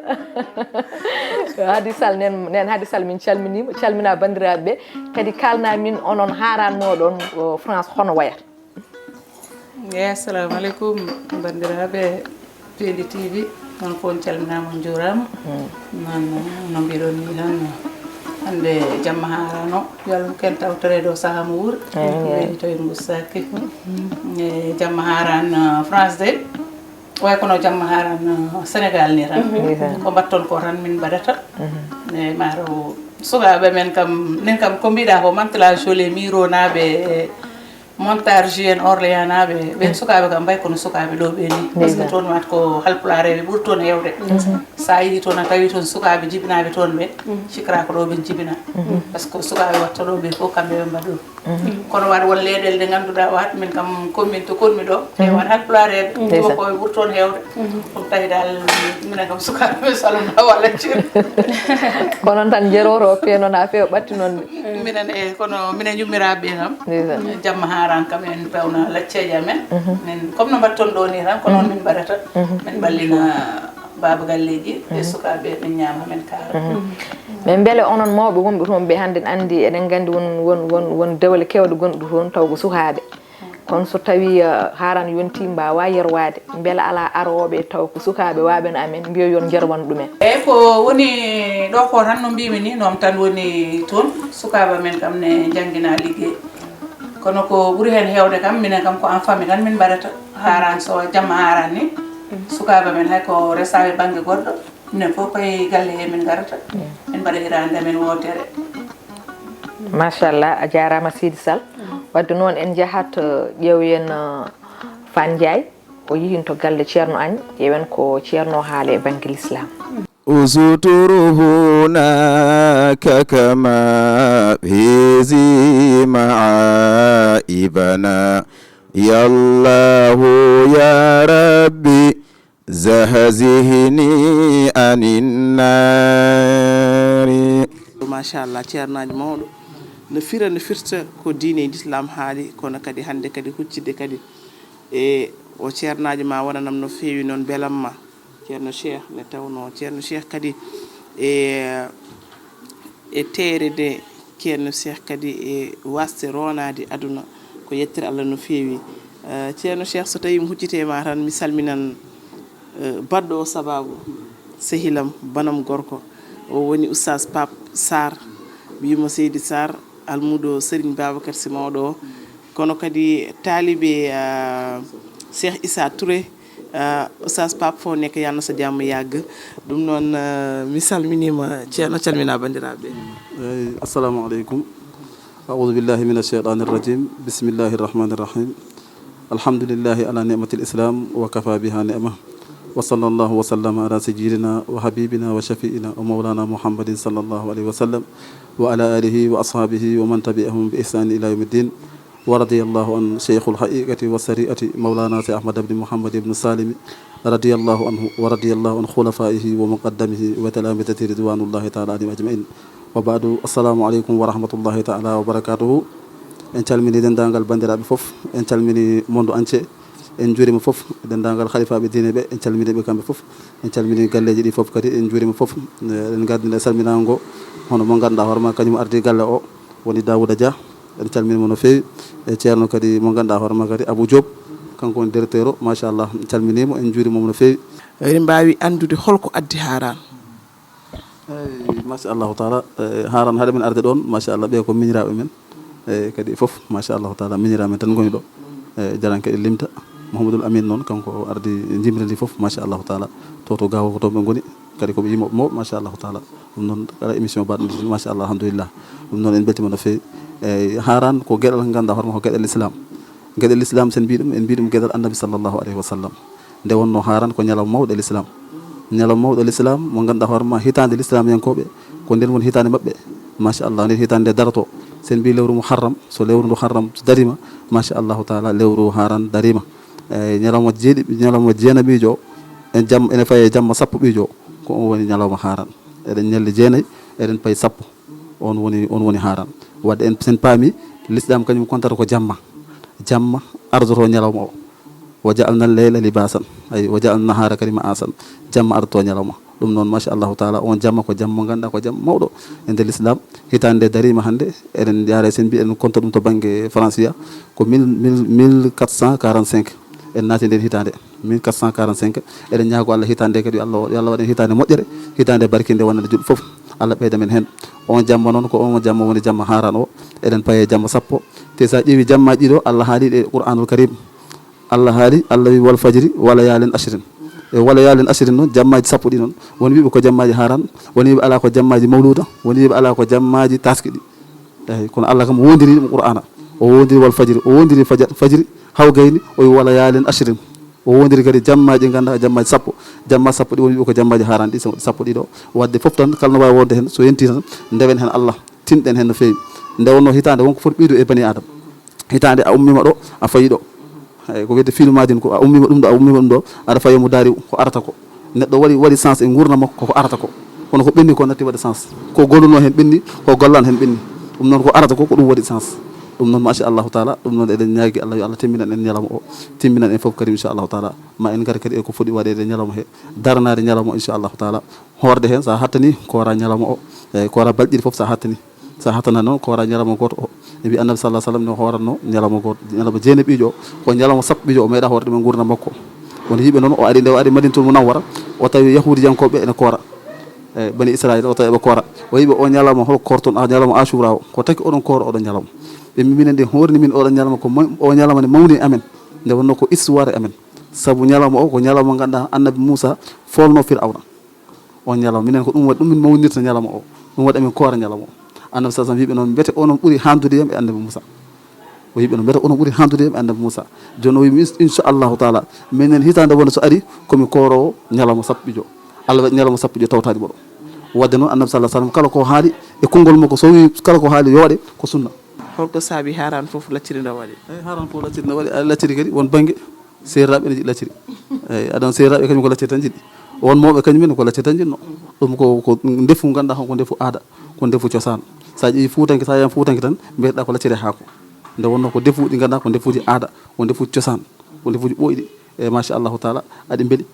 Hadi Sall, nen, nen Hadi Sall, min calminiima, calmina banndiraaɓe ɓe, kadi kaalna min onon haaranno ɗon o France hono wayata. Eyi, assalamu aleykum, banndiraaɓe Peeli T V, on fof on calminaama, on njuuraama. Noon no mbiɗon ni tan, hannde jamma haarano, yo Allah ken tawtoreede o sahaa mo wuuri. Weeli tawi ngustaaki. E jamma haaran, uh, France de, way kono jamma haaran, uh, Sénégal ni tan. Ko mbatton ko tan min mbaɗata. E maaro sukaaɓe men kam, nen kam ko mbiɗa ko Mantes-la-Jolie, Miro naaɓe, e Montargis en, Orléans naaɓe, ɓen sukaaɓe kam mbay kono sukaaɓe ɗo ɓe ni. Par ce que toon wat ko halpulaareɓe ɓuri toon heewde. Sa yehi toon a tawi toon sukaaɓe jibinaaɓe toon ɓe, cikkata ko ɗo ɓen jibina. Par ce que sukaaɓe watta ɗo ɓe fof kamɓe ɓe mbaɗo. Kono waɗ won leyɗeele ɗe ngannduɗaa waɗ min kam commune to konmi ɗo, e waɗ halpulaareɓe. Tuma ko ɓuri toon heewde. Ɗum tawi dal minen kam sukaaɓe men salon walla cir. Kono tan jeroto o feenon a feewa ɓatti noon. Minen e kono minen yummiraaɓe ɓe kam. Jamma haaran kam en pewna lacceeje amen. Min comme no mbatton ɗo ni tan ko noon min mbaɗata. Min ɓallina baaba galleeji e sukaaɓe, min ñaama, min kaara. Mais mbele onon mawɓe wonɓe toon ɓe hannde anndi, eɗen nganndi won, won, won, won dewle keewɗe gonɗe toon taw ko sukaaɓe. Kono so tawi, eh, haaran yonti mbaawa yerwaade, mbele alaa arooɓe taw ko sukaaɓe waaɓe no amen mbiya yon njerwan ɗumen? Eyi, ko woni ɗo ko tan no mbimi ni, noon tan woni toon. Sukaaɓe men kam ne njanngina liggey. Kono ko ɓuri heen heewde kam, minen kam ko en famille tan min mbaɗata. Haaran so jamma haaran ni, sukaaɓe men hay ko resaaɓe bannge goɗɗo, minen fof koye galle he min ngarata. Min mbaɗa hiraande men wootere. Machallah, a jaaraama Seydi Sall. Wadde noon en njahat, eh, ƴeewen, eh, Faan Njaay, o yehin to galle Ceerno Añ, ƴeewen ko Ceerno haali e bannge Lislaam. استر هناك كما في ذي معائبنا. يا الله يا ربي زهزهني عن النار. Machallah, ceernaajo mawɗo. No fira, no firta ko diine Lislaam haali, kono kadi hannde kadi huccitde kadi e o ceernaajo ma wonanam no feewi noon belamma. Ceerno Cheikh ne tawnoo Ceerno Cheikh kadi e, e teere nde, Ceerno Cheikh kadi e waasde roonaade aduna, ko yettere Allah no feewi. Eh, Ceerno Cheikh, so tawii mi huccitee ma tan, mi salminan, eh, baɗɗo o sabaabu, sehilam, banam gorko. O woni Oustaz Pape Sarr, mbiymo Seydi Sarr, almuudo Serigne Babacar Sy Mawɗo o. Kono kadi taalibe, eh, Cheikh Issa Touré, eh, Oustaz Pape fof nekk, yal na sa jàmm yàgg. Ɗum noon, eh, mi salminiima, Ceerno, calmina banndiraaɓe. Eyi, assalamu aleykum. أعوذ بالله من الشيطان الرجيم. بسم الله الرحمن الرحيم. الحمد لله على نعمة الإسلام وكفى بها نعمة. وصلى الله وسلم على سيدنا وحبيبنا وشفيعنا ومولانا محمد صلى الله عليه وسلم وعلى آله وأصحابه ومن تبعهم بإحسان إلى يوم الدين. ورضي الله عن شيخ الحقيقة والسريعة مولانا سي أحمد بن محمد بن سالم رضي الله عنه ورضي الله عن خلفائه ومقدمه وتلامذته رضوان الله تعالى عليهم أجمعين. وبعد، السلام عليكم ورحمة الله تعالى وبركاته. En calmini denndaangal banndiraaɓe fof, en calmini monde entier, en njuuriima fof, denndaangal halifaaɓe diine ɓe, en calmini ɓe kamɓe fof, en calmini galleeji ɗi fof kadi, en njuuriima fof. Eɗen ngardi nde salminaango hono mo ngannduɗaa hoore ma, kañum ardi galle o, woni Daouda Dia. En calminiima no feewi. E ceerno kadi mo ngannduɗaa hoore ma kadi, Abou Diop, kanko woni directeur o, machallah, en calminiima, en njuuriima mo no feewi. Eɗen mbaawi anndude holko addi Haaraan? Eyi, machallahu taala. E, haran haɗa min arde ɗon, machallah, ɓe ko miñiraɓe men. E, kadi fof, machallahu taala, miñiraɓe men tan ngoni ɗo. E, jaranke ɗe limta. Mouhamadoul Amine noon, kanko ardi jimri ndi fof, machallahu taala. To to gawo ko toon ɓe ngoni, kadi koɓe yimoɓe mawɓe, machallahu taala. Ɗum noon, kala émission mbaɗo ndi, machallah, alhamdulillah. Ɗum noon, en beltima no feewi. E, haran ko geɗal ngal ganduɗa hoorema ko geɗal islam. Geɗal islam, sen mbi ɗum, en mbi ɗum geɗal annabi sallallahu alayhi wa sallam. Nde wonno haran ko ñalawma mawɗo e l'islam. Ñalawma mawɗo e l'islam mo ganduɗa hoorema hitande l'islam yankoɓe, ko nden woni hitande maɓɓe. Machallah, nden hitande nde daroto. Sen mbi lewru muharram, so lewru ndu harram so darima, machallahu taala, lewru haran darima. E, ñalawma jeeɗi, ñalawma jeenaɓijo, en jam, ene faye jamma sappo ɓijo, ko on woni ñalawma haran. Eɗen ñalli jeenayi, eɗen payi sappo. On woni, on woni haran. Wadde en, sen paami, l'islam kañum kontata ko jamma. Jamma ardoto ñalawma o. Wa ja'alna al-layla libasan. Ay, wa ja'alna nahara kadi ma'asan. Jamma ardoto ñalawma. Ɗum noon, machallahu taala, on jamma ko jamma mo ganduɗa ko jamma mawɗo e nder l'islam. Hitande nde darima hande, eɗen jaare sen mbi eɗen konta ɗum to bangge Faransiya, ko mille, mille, mille quatre cent quarante-cinq. En naati nden hitande, mille quatre cent quarante-cinq. Eɗen ñaago Allah hitande nde kadi, Allah, yo Allah waɗen hitande moƴƴere, hitande barkinde wonande julɓe fof. Allah ɓeyda men hen. On jamma noon, ko on jamma woni jamma haran o. Eɗen paye jamma sappo. Te sa ƴeewi jammaji ɗiɗo, Allah haali ɗe Qur'anul Karim. Allah haali, Allah wi, "Wal fajri, wa layalin ashrin." E wa layalin ashrin noon, jammaji sappo ɗi noon. Woni wiɓe ko jammaji haran, woni wiɓe ala ko jammaji mawluda, woni wiɓe ala ko jammaji taskiɗi. Eyi, kono Allah kam wondiri ɗum Qur'ana. O wondiri wal fajri, o wondiri faja-, fajri, haw gayni, o wi, "Wa layalin ashrin." O wondiri kadi jammaji ganduɗa jammaji sappo. Jamma sappo ɗi woni wiɓe ko jammaji haran ɗi, so sappo ɗi ɗo. Wadde fof tan, kala no wawi wonde hen, so yenti tan, ndewen hen Allah, tinɗen hen no feewi. Nde wonno hitande wonko foti ɓeydu e bani Adam. Hitande a ummima ɗo, a fayi ɗo. Eyi, ko wiyete fiilu madin ko a ummima ɗum ɗo, a ummima ɗum ɗo, aɗa fayi mo daari ko arata ko. Neɗɗo waɗi, waɗi sens e gurdam makko, koko arata ko. Kono ko ɓenni ko natti waɗi sens. Ko golluno hen ɓenni, ko gollan hen ɓenni. Ɗum noon ko arata ko, ko ɗum waɗi sens. Ɗum noon, machallahu taala, ɗum noon eɗen ñaagi Allah, yo Allah timminan en ñalawma o. Timminan en fof kadi, inchallahu taala. Ma en ngar kadi e ko foti waɗede ñalawma he, daranaade ñalawma o, inchallahu taala. Hoorde hen, sa hattani, koora ñalawma o. Eyi, koora balɗe ɗiɗi fof sa hattani. Sa hattana noon, koora ñalawma gooto o. E mbi annabi sallallahu alaihi wasallam no hooranno ñalawma gooto, ñalawma jeenaɓijo o. Ko ñalawma sappo ɓijo o meeɗa hoorde ɗum e gurdam makko. Woni yiɓe noon, o ari, nde o ari Madinatul Munawwara, o tawi yahudiyankoɓe ene koora. E bani Israila, o tawi ɓe koora. O yiɓe o ñalawma, hol koorton, a, ñalawma Ashura o. Ko taki oɗon koora oɗon ñalawma. Ɓe mbi minen de hoorni min oɗon ñalawma ko ma-, o ñalawma ne mawni e amen. Nde wonno ko histoire e amen. Sabu ñalawma o ko ñalawma ganduɗa annabi Musa folno Fir'auna. On ñalawma, minen ko ɗum waɗi, ɗum min mawnirta ñalawma o. Ɗum waɗi amin koora ñalawma o. Annabi sallallahu alaihi wasallam wiɓe noon, mbete onon ɓuri handude yam e annabi Musa. O wiɓe noon, mbete onon ɓuri handude yam e annabi Musa. Jooni o wiɓe, "Ins-, inchallahu taala, minen hitande wonde so ari, komi koorowo ñalawma sappo ɓijo." Allah waɗi ñalawma sappo ɓijo tawtaɗi mo ɗo. Wadde noon annabi sallallahu alaihi wasallam kala ko haali e konngol makko, so wi kala ko haali yo waɗe, ko sunna. Holko saabi haran fof lacciri no waɗi? Eyi, haran fof lacciri no waɗi, a lacciri kadi won bangge. Seeraaɓe ene njiɗi lacciri. Eyi, aɗa seeraaɓe kañum ko lacciri tan njiɗi. Won mawɓe kañum en ko lacciri tan njiɗno. Ɗum ko, ko ndefu ganduɗa ko ndefu aada, ko ndefu cosaan. Sa ƴeewi fuutanke, sa yiyam fuutanke tan, mbiyeteɗa ko lacciri haako. Nde wonno ko ndefuuji ganduɗa ko ndefuuji aada, ko ndefuuji cosaan, ko ndefuuji ɓooyɗi. E machallahu taala, aɗi mbeeli.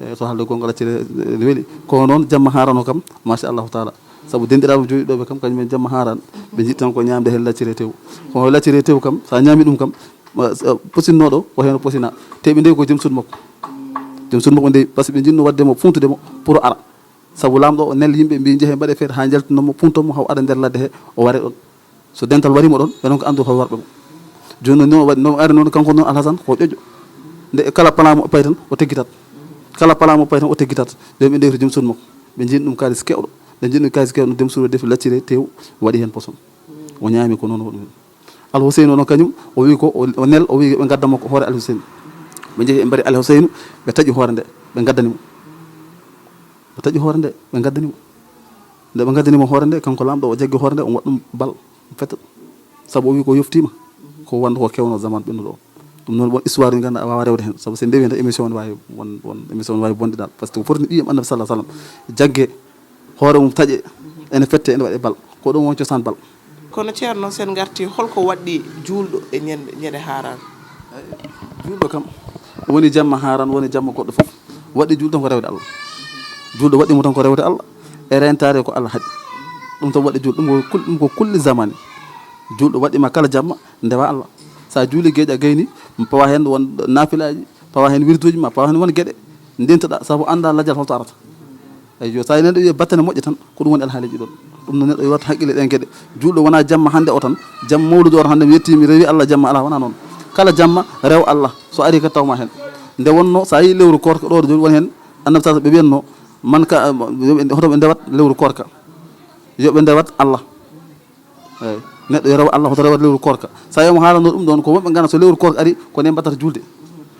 E to haalde gonga lacciri ne weli. Kono noon jamma harano kam, machallahu taala. Sabu denɗiraaɓe jooɗiɗo ɓe kam, kañum en jamma haran. Ɓe njiɗi tan ko ñamde hen lacciri tew. Kono lacciri tew kam, sa ñami ɗum kam, Ma, s-, posinnoɗo o heno posina. Te ɓe ndewi ko joom suudu makko. Joom suudu makko ndewi, par ce que ɓe jinno wadde mo, funtude mo pour ara. Sabu lamɗo o nel yimɓe mbi jehe mbaɗe feere ha jaltinno mo, punto mo haw ada nder ladde he, o ware ɗon. So dental warimo ɗon, ɓe non ko andu hol warɓe mo. Joni noon waɗi, noon ari noon kanko noon Alhasan ko ƴoƴƴo. Nde kala pala mo pay tan o teggitat. Kala pala mo pay tan o teggitat. Joni ɓe ndewi to joom suudu makko. Ɓe jin ɗum kalis kewɗo. Ɓe jin ɗum kalis kewɗo, joom suudu defi laccire tew, waɗi hen poson. O ñaami ko noon waɗi. Alhuseynu noon kañum, o wi ko, o, o nel, o wi ɓe ngadda mo ko hoore Alhuseynu. Ɓe jehi ɓe mbari Alhuseynu, ɓe taƴi hoore nde, ɓe ngaddani mo. Ɓe taƴi hoore nde, ɓe ngaddani mo. Nde ɓe ngaddani mo hoore nde, kanko lamɗo, o jaggi hoore nde, o waɗi ɗum bal, fetta. Sabu o wi ko yoftima, ko wonde ko kewno zaman ɓennuɗo o. Ɗum noon won histoire ndi ganduɗa a wawa rewde hen. Sabu sen ndewi hen tan émission ne wawi won, won émission ne wawi bonde dal. Par ce que foti no ɓiyam Annabi sallallahu alaihi wasallam jagge, hoore mum taƴe, ene fette, ene waɗe bal. Ko ɗum won cosaan bal. Kono ceerno, sen ngarti, holko waɗɗi juulɗo e ñande, ñande haran? Juulɗo kam, woni jamma haran, woni jamma goɗɗo fof. Waɗɗi juulɗo tan ko rewde Allah. Juulɗo waɗɗi mo tan ko rewde Allah. E rentaade ko Allah haɗi. Ɗum tan waɗɗi juulɗo, ɗum ko kul-, ɗum ko kulli zamani. Juulɗo waɗɗi ma kala jamma, ndewa Allah. Sa juuli geeƴa gayni, pawa hen won nafilaji, pawa hen wirduji ma, pawa hen won geɗe. Ndentaɗa, sabu anda lajal holto arata. Eyyo, so a neɗɗo wiye battane moƴƴe tan, ko ɗum woni alhaaliiji ɗon. Ɗum no neɗɗo yo wattu haqqille ɗen geɗe. Juulɗo wona jamma hannde o tan, jamma mawludu o tan hannde mi yetti mi rewi Allah jamma alaa, wona noon. Kala jamma rew Allah, so ari ka tawma heen. Nde wonno so a yii lewru koorka ɗo jooni woni heen, Annabi sallallaahu alayhi wa sallam ɓe wiyatno, man ka, hoto ɓe ndewat lewru koorka. Yo ɓe ndewat Allah. Eeyi. Neɗɗo yo rewa Allah, hoto rewata lewru koorka. So a yii omo haalanno ɗum ɗon, ko wonɓe ngannduɗaa so lewru koorka ari, ko nden mbaɗata juulde.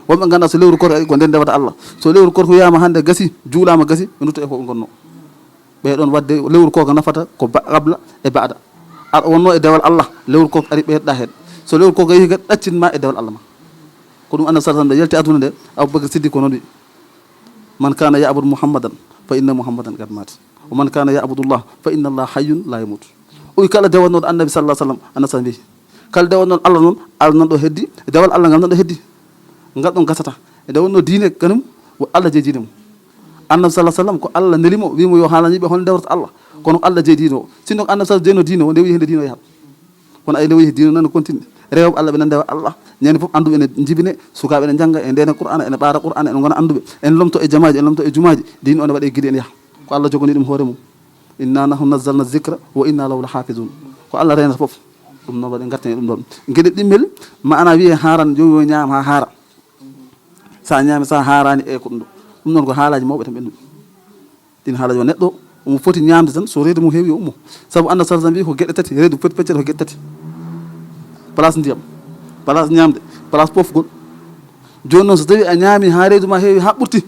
Wonɓe ngannduɗaa so lewru koorka ari, ko nden ndewata Allah. So lewru koorka wiyaama hannde gasi, juulaama gasi, ɓe ndutto e fof ɓe ngonno. Ɓe ɗon waɗde lewru koorka nafata ko ba-, qabla e baada. Aɗa wonno e dewal Allah, lewru koorka ari ɓeydoɗaa heen. So lewru koorka yehi kadi, ɗaccinma e dewal Allah ma. Ko ɗum Annabi sallallaahu alayhi wa sallam yalti aduna nde, Abubakar Siddiq ko noon wi, "Man kana ya'budu Muhammadan, fa inna Muhammadan qad mat. Wa man kana ya'budu Allah, fa inna Allah hayyun la yamut." O wi, "Kala dewannooɗo Annabi sallallaahu alayhi wa sallam, Annabi sallallaahu alayhi wa sallam wi, kala dewannooɗo Allah noon, Allah nan ɗo heddi, dewal Allah ngal nan ɗo heddi. Ngal ɗon gasata." E nde wonno diine kanum, wo Allah jeyi diine mum. Annabi sallallaahu alayhi wa sallam ko Allah neli mo, wi mo yo haalan yimɓe hol ndewrata Allah. Kono ko Allah jeyi diine o. Sinno ko Annabi sallallaahu alayhi wa sallam jeyno diine o, nde o yehi nde diine o yahat. Kono ay nde o yehi diine o nani continue. Rewɓe Allah ɓe nan ndewa Allah. Ñande fof annduɓe ene njibine, sukaaɓe ene njannga, ene ndeena Qur'aana, ene ɓaara Qur'aana, ene ngona annduɓe. Ene lomto e jamaaji, ene lomto e jumaaji. Diine o ne waɗe gide ene yaha. Ko Allah jogani ɗum hoore mum. Inna nahnu nazzalna zikra wa inna lahu lahafizun. Ko Allah renata fof. Ɗum noon waɗi ngarten e ɗum ɗon. Geɗe ɗimmel, maana wiye haaran, jowi o ñaam haa haara. Sa ñaami, sa haarani, e ko ɗum ɗo. Ɗum noon ko haalaaji mawɓe tan ɓennuɗi. Ɗin haalaaji o neɗɗo, omo foti ñaamde tan, so reedu mum heewi, yo ummo. Sabu Annabi sallallaahu alayhi wa sallam wi ko geɗe tati, reedu foti feccere ko geɗe tati. Place ndiyam, place ñaamde, place pofgol. Jooni noon, so tawi a ñaami haa reedu ma heewi, haa ɓurti,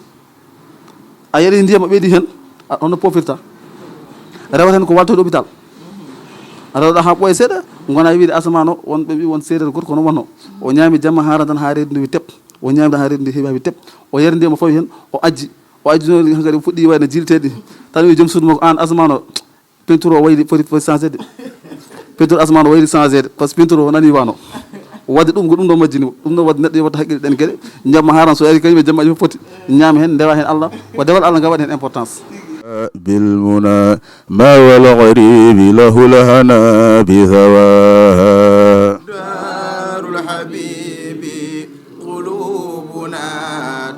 a yari ndiyam, a ɓeydi heen, a, hono pofirta? Rewata heen ko waltoyde hôpital. A rewata haa ɓooya seeɗa, ngona wiide asamaan o, won ɓe mbi won seereer gooto kono wonno. O ñaami jamma haara tan haa reedu ndu wi tep. O ñaami tan haa reedu ndu heewi haa wi tep. O yari ndiyam o fawi heen, o ajji. O ajjunoo hankadi o fuɗɗi wayno jilteɗi. Tan wi joom suudu makko, "Aan asamaan o, peinture o wayli foti, foti changé de. Peinture asamaan o wayli changé de, par ce que peinture o nani wano." Wadde ɗum ko ɗum ɗo majjini mo. Ɗum ɗo wadde neɗɗo yo wattu haqqille ɗen geɗe. Jamma haran so ari kañum e jamma fof foti. Ñaama heen, ndewa heen Allah. Ko dewal Allah ngal waɗi heen importance. بالمنى ما والغريب له الهنا بثواه. دار الحبيب قلوبنا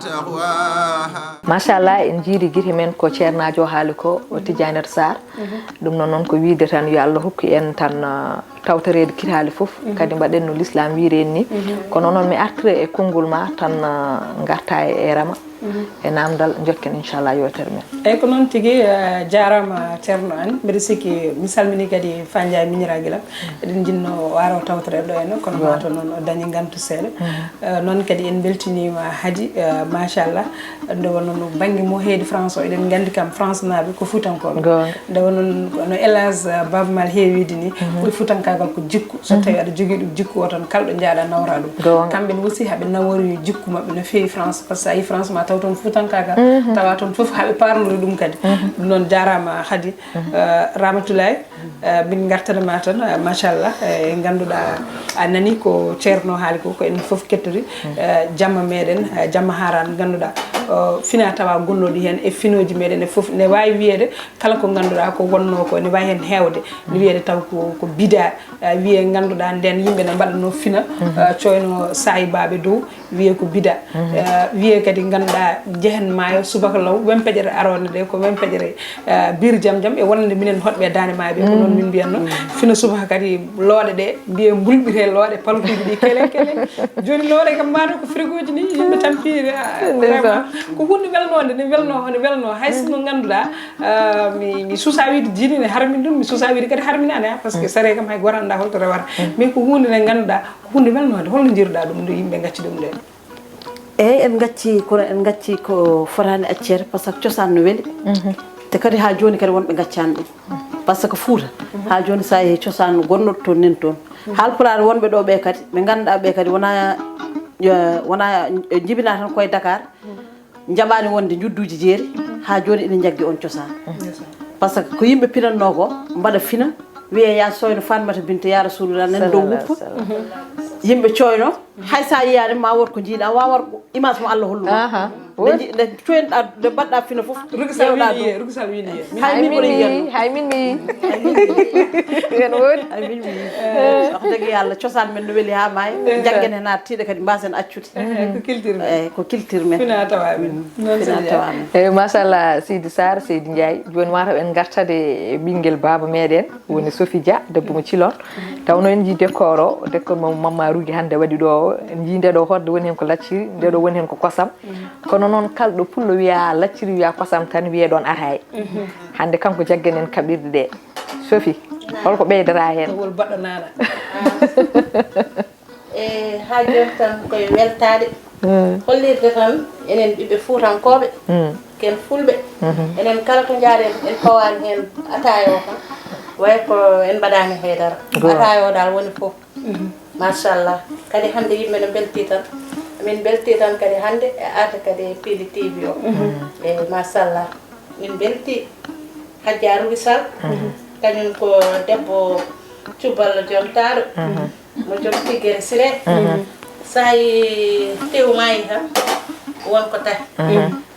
تهواها. Machallah, en njiidi gite men ko ceernaajo haali ko o Tidiane Sarr. Ɗum noon, noon ko wiide tan yo Allah hokku en tan, uh, tawtoreede kitaale fof. Kadi mbaɗen no l'islam wiiri en ni. Kono noon mi artira e konngol ma tan, uh, ngarta e Rama. E namdal njokken inchallah yewtere men. Eyyi, ko noon tigi, eh, jaaraama ceerno an. Mbeɗa sikki mi salmini kadi Fa Ndiaye miñiraaguel am. Eɗen njiɗno o ara o tawtoreede ɗo henna, kono mataw noon o dañi ngantu seeɗa. Eh, noon kadi en mbeltiniima Hadi, eh, machallah. Nde wonno no bannge mo heedi France o, eɗen nganndi kam France naaɓe ko fuutankooɓe. Goonga. Nde wonno no El Hadj, eh, Baaba Maal heewi wiide ni, ɓuri fuutankaagal ko jikku. So tawi aɗa jogii ɗum jikku o tan, kala ɗo njaaɗa nawra ɗum. Goonga. Kamɓe ne aussi haɓe nawori jikku maɓɓe no feewi France, par ce que a yi France ma taw toon fuutankaagal, tawa toon fof haɓe parlori ɗum kadi. Ɗum noon jaaraama Hadi. Eh, Ramatoulaye, eh, min ngartana ma tan, eh, machallah, eh, ngannduɗaa a nani ko ceerno haali ko, ko en fof kettori, eh, jamma meɗen, eh, jamma haran ngannduɗaa, eh, fina tawa gonnoɗi heen e finooji meɗen e fof ne waawi wiyeede kala ko ngannduɗaa ko wonno ko ne waawi heen heewde, ne wiyeede taw ko, ko bida, eh, wiye ngannduɗaa nden yimɓe ne mbaɗatno fina, eh, coyno saahibaaɓe dow, wiye ko bida. Eh, wiye kadi ngannduɗaa jehen maayo subaka law, wempeƴere aroonde nde ko wempeƴere, eh, biir jam jam e wonande minen hoɗɓe e daande maayo ɓe, ko noon min mbiyatno. Fina subaka kadi looɗe ɗe, mbiye mbulɓire looɗe, palotuuji ɗi kele kele. Jooni looɗe kam mataw ko frigoji ni, yimɓe tampiri, ah, vraiment. Ko hunde welnoonde, ne welno, ne welno. Hay sinno ngannduɗaa, ah, mi, mi susa wiide jiini ne harmin ɗum, mi susa wiide kadi harminaani, ah, par ce que sare kam hay gooto anndaa holto rewata. Mais ko hunde nde ngannduɗaa, ko hunde welnoonde. Holno njiiruɗaa ɗum nde yimɓe ngacci ɗum nde? Eeyi, en ngacci, kono en ngacci ko fotaani accede, par ce que cosaan no weli. Te kadi haa jooni kadi wonɓe ngaccaani ɗum. Par ce que Fuuta, haa jooni so a yehii cosaan gonnooɗo toon nan toon. Haalpulaar wonɓe ɗo ɓe kadi, ɓe ngannduɗaa ɓe kadi wona, eh, wona, eh, njibinaa tan koye Dakar, njaɓaani wonde njudduuji jeeri, haa jooni ina njaggi oon cosaan. Par ce que ko yimɓe pinatnoo ko, mbaɗa fina, wiyee yaa sooyno Fatmata Binta, yaa Rasulullah, nan dow wuppa. Yimɓe cooyno, hay so a yiyaani ma wood ko njiiɗaa, wa war ko image mo Allah hollu ma. Nde nji- nde coyen- nde mbaɗɗa fina fof. Rugisal wiini yiye, rugisal wiini yiye. Hay min mi yi, hay min mi yi. Yen woodi. Ay min mi yi. Wax dëgg yàlla, cosaan men no weli haa maayi. Janngen heen haa tiiɗa, kadi mbaasen accude. Ko culture men. Eyi, ko culture men. Fina tawa men. Noon. Fina tawa men. Eyi, machallah, Seydi Sarr, Seydi Ndiaye. Jooni maa taw en ngartade e ɓinngel baaba meɗen, woni Sophie Dia, debbo mo Cilon. Taw noon en njii décor o, décor mo Mamma Rugi hannde waɗi ɗo o. En njii nde ɗo hoɗde woni heen ko lacciri, nde ɗo woni heen ko kosam. Kono noon, kala ɗo pullo wiya lacciri, wiya kosam tan, wiye ɗoon ataaya. Hannde kanko jaggen en kaɓirɗe ɗe. Sophie, holko ɓeydata heen? Wol baɗɗo naana. E haa jooni tan koye weltaade. Hollirde tan enen ɓiɓɓe Fuutankooɓe, ken Fulɓe, enen kala to njaaɗen, en pawaani heen ataaya o tan, way ko en mbaɗaani haydara. Ataaya o dal woni fof. Machallah. Kadi hannde yimɓe no mbeltii tan. Min mbeltii tan kadi hannde e arde kadi e Piindi T V o. E machallah. Min mbeltii. Hajja Rugi Sall, kañum ko debbo cuballo jontaaɗo, mo joom tiggere sire. Sayi tew maayi tan, won ko tahi.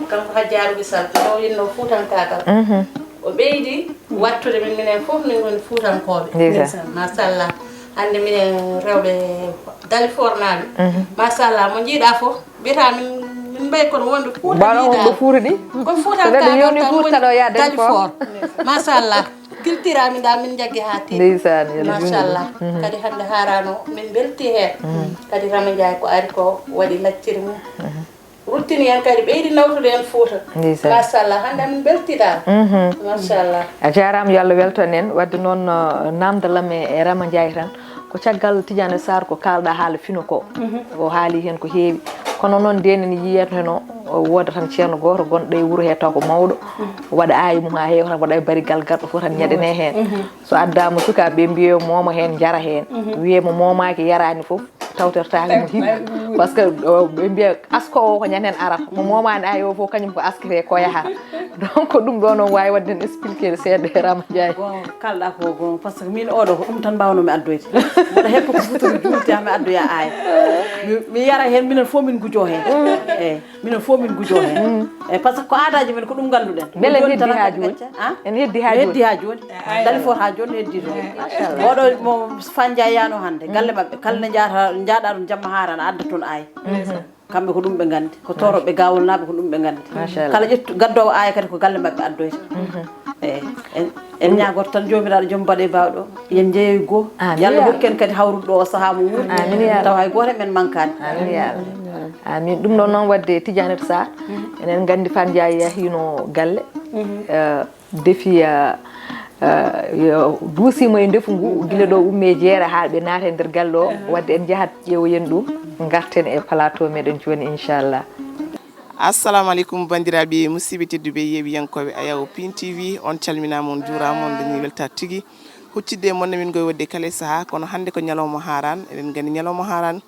Kanko Hajja Rugi Sall, o inno Fuutankaagal. O ɓeydi wattude min, minen fof min ngoni Fuutankooɓe. Ndeysaan. Machallah. Hannde minen rewɓe Dalifornaaɓe. Machallah, mo njiiɗa fof, mbiyata min, min mbayi kono wonɓe Fuuta. Mbaɗo wonɓe Fuuta ni. Ko Fuutankaagal tan woni Dalifor. Machallah. Culture amin da min jaggi haa tiiɗi. Ndeysaan, yo Allah juutnu ɗum. Machallah. Kadi hannde haarano, min mbelti heen. Kadi Rama Ndiaye ko ari ko waɗi lacciri mum. Ruttini en kadi, ɓeydi nawtude en Fuuta. Ndeysaan. Machallah, hannde min mbelti dal. Machallah. A jaaraama, yo Allah weltan en. Wadde noon, uh, naamndal am e, e Rama Ndiaye tan. Ko caggal Tidiane Sarr ko kaalɗa haala fino ko. O haali heen ko heewi. Kono noon, ndenen yiyatno, o wooda tan ceerno gooto gonɗo e wuro he taw ko mawɗo. Waɗa aayi mum haa heewa tan, waɗa e bari galgarɗo fof tan ñeɗene heen. So addaama sukaaɓe ɓe mbiye mooma heen, njara heen. Wiye mo moomaaki, yaraani fof, tawtortaake mo hikka. Par ce que, o, ɓe mbiya askoowo ko ñanden arata. Mo moomaani aayi o fof, kañum ko askete ko yahata. Donc, ko ɗum ɗo noon waawi waɗde en expliquer seeɗa e Rama Ndiaye. Goonga, kalɗa ko goonga, par ce que min oɗo ko ɗum tan mbawnomi addoyde. Mboɗo heppa ko fof to mi juulti haa mi addoya aaya. Mi, mi yara heen, minen fof min ngujoo heen. Eyi, minen fof min ngujoo heen. Eyi, par ce que ko aadaaji men ko ɗum ngannduɗen. Mbele en heddi haa jooni? En heddi haa jooni. Heddi haa jooni. Dalifor haa jooni heddi toon. Machallah. Oɗo mo Fandia yaano hannde, galle maɓɓe, kala ne njaata, njaaɗa ɗum jamma haarana, adda toon aaya. Kamɓe ko ɗum ɓe nganndi. Ko Tooroɓe Gawolnaaɓe ko ɗum ɓe nganndi. Machallah. Kala ƴettu, gaddoowo aaya kadi ko galle maɓɓe addoyta. Eyi, en, en ñaagorto tan Joomiraaɗo Joom Baɗe Baawɗo, yen njeeyoy goo. Amin. Yo Allah hokku en kadi hawrude ɗo o sahaa mo wuuri. Amin, ya Allah. Tawa hay gooto men mankaani. Amin, ya Allah. Amin. Ɗum ɗon noon, wadde Tidiane Sarr, enen nganndi Fandia yahino galle. Eh, defi, ah, ah, yo duusimo e ndefu ngu, gila ɗo umme e jeere haa ɓe naata e nder galle o. Wadde en njahat ƴeewoyen ɗum, ngarten e plateau meɗen jooni, inchallah. Assalamu aleykum, banndiraaɓe musidɓe tedduɓe, yeewiyankooɓe Ayaw Pin T V, on calminaama, on njuuraama, on dañi weltaare tigi. Huccidde e mon, min ngoy wadde kala e sahaa, kono hannde ko ñalawma haaraan, eɗen nganndi ñalawma haaraan,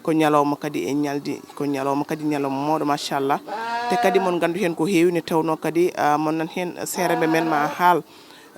ko ñalawma kadi e ñaldi, ko ñalawma kadi ñalawma mawɗo, machallah. Te kadi mon nganndu heen ko heewi, nde tawnoo kadi, ah, mon nan heen seeremɓe men ma haal,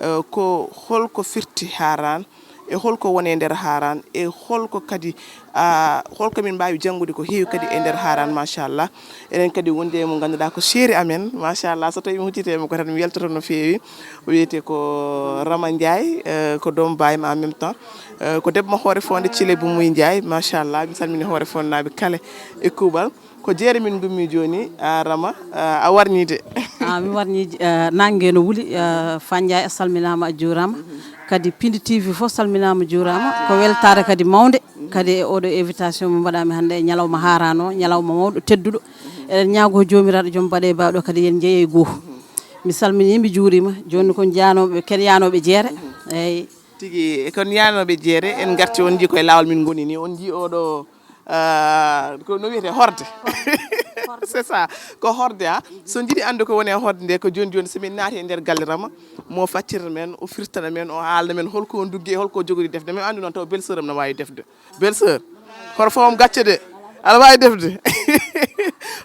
eh, ko holko firti haaraan, e holko woni e nder haaraan, e holko kadi, ah, holko min mbaawi janngude ko heewi kadi e nder haaraan, machallah. Eɗen kadi wondi e mo ngannduɗaa ko chéri amen, machallah. So tawii mi huccitiima ko tan mi weltoto no feewi. O wiyetee ko Rama Ndiaye, eh, ko doomu baay ma en même temps. Eh, ko debbo mo Hoore Fonde, Thillé Boumouye Ndiaye, machallah. Mi salmini Hoore Fondenaaɓe kala e kuuɓal. Ko jeere min ngummi jooni, a Rama, a warñii de. Ah, mi warñii, eh, naange no wuli, eh, Fandia a salminaama, a juuraama. Kadi Pindi T V fof salminaama, juuraama. Ko weltaare kadi mawnde, kadi e oɗo invitation mo mbaɗaami hannde e ñalawma haarano, ñalawma mawɗo, tedduɗo. Eɗen ñaagoo Joomiraaɗo Joom Baɗe Baawɗo kadi yen njeeyey goo. Mi salminii, mi juuriima. Jooni ko njanooɓe, ken yaanooɓe jeere. Eey. Tigi, e kon yaanooɓe jeere, en ngarti, on njii koye laawol min ngoni ni, on njii oɗo, ah, ko no wiyetee, horde. C'est ça, ko horde, ah. So njiɗi anndu ko woni e horde nde, ko jooni jooni, so min naati e nder galle Rama, mo faccirta men, o firtana men, o haalna men holko o nduggi e holko o jogori defde. Min anndu noon taw belle-sœur am no waawi defde. Belle-sœur, hoto fawam gacce de. Aɗa waawi defde.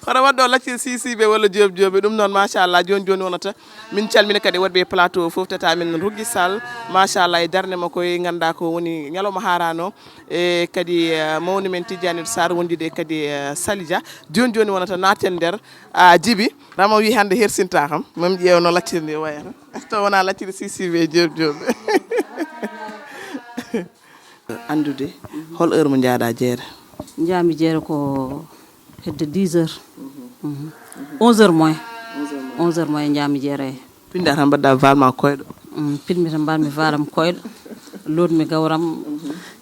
Hoto waɗɗo laccir sisiɓe walla joom joom ɓe. Ɗum noon, machallah, joni joni wonata. Min calmina kadi wonɓe e plateau o fof, tata min Rougui Sall, machallah, e darnde makko e ngannduɗaa ko woni ñalawma harano. E kadi, eh, mawni men Tidiane Sarr wondude e kadi, eh, Sali Dia. Joni joni wonata naten nder, ah, Djiby. Rama wi hannde hersinta kam, mam ƴeew no laccir ndi wayata. To wona laccir sisiɓe joom joom ɓe. Anndude, hol heure mo njaaɗa jeere? Njaami jeere ko hedde dix heures. Mhm. Onze heures moins. Onze heures moins njaami jeere. Pinda tan mbaɗɗa valma koyɗo. Mm, pinmi tan mbaɗmi valam koyɗo. Lootmi gawram,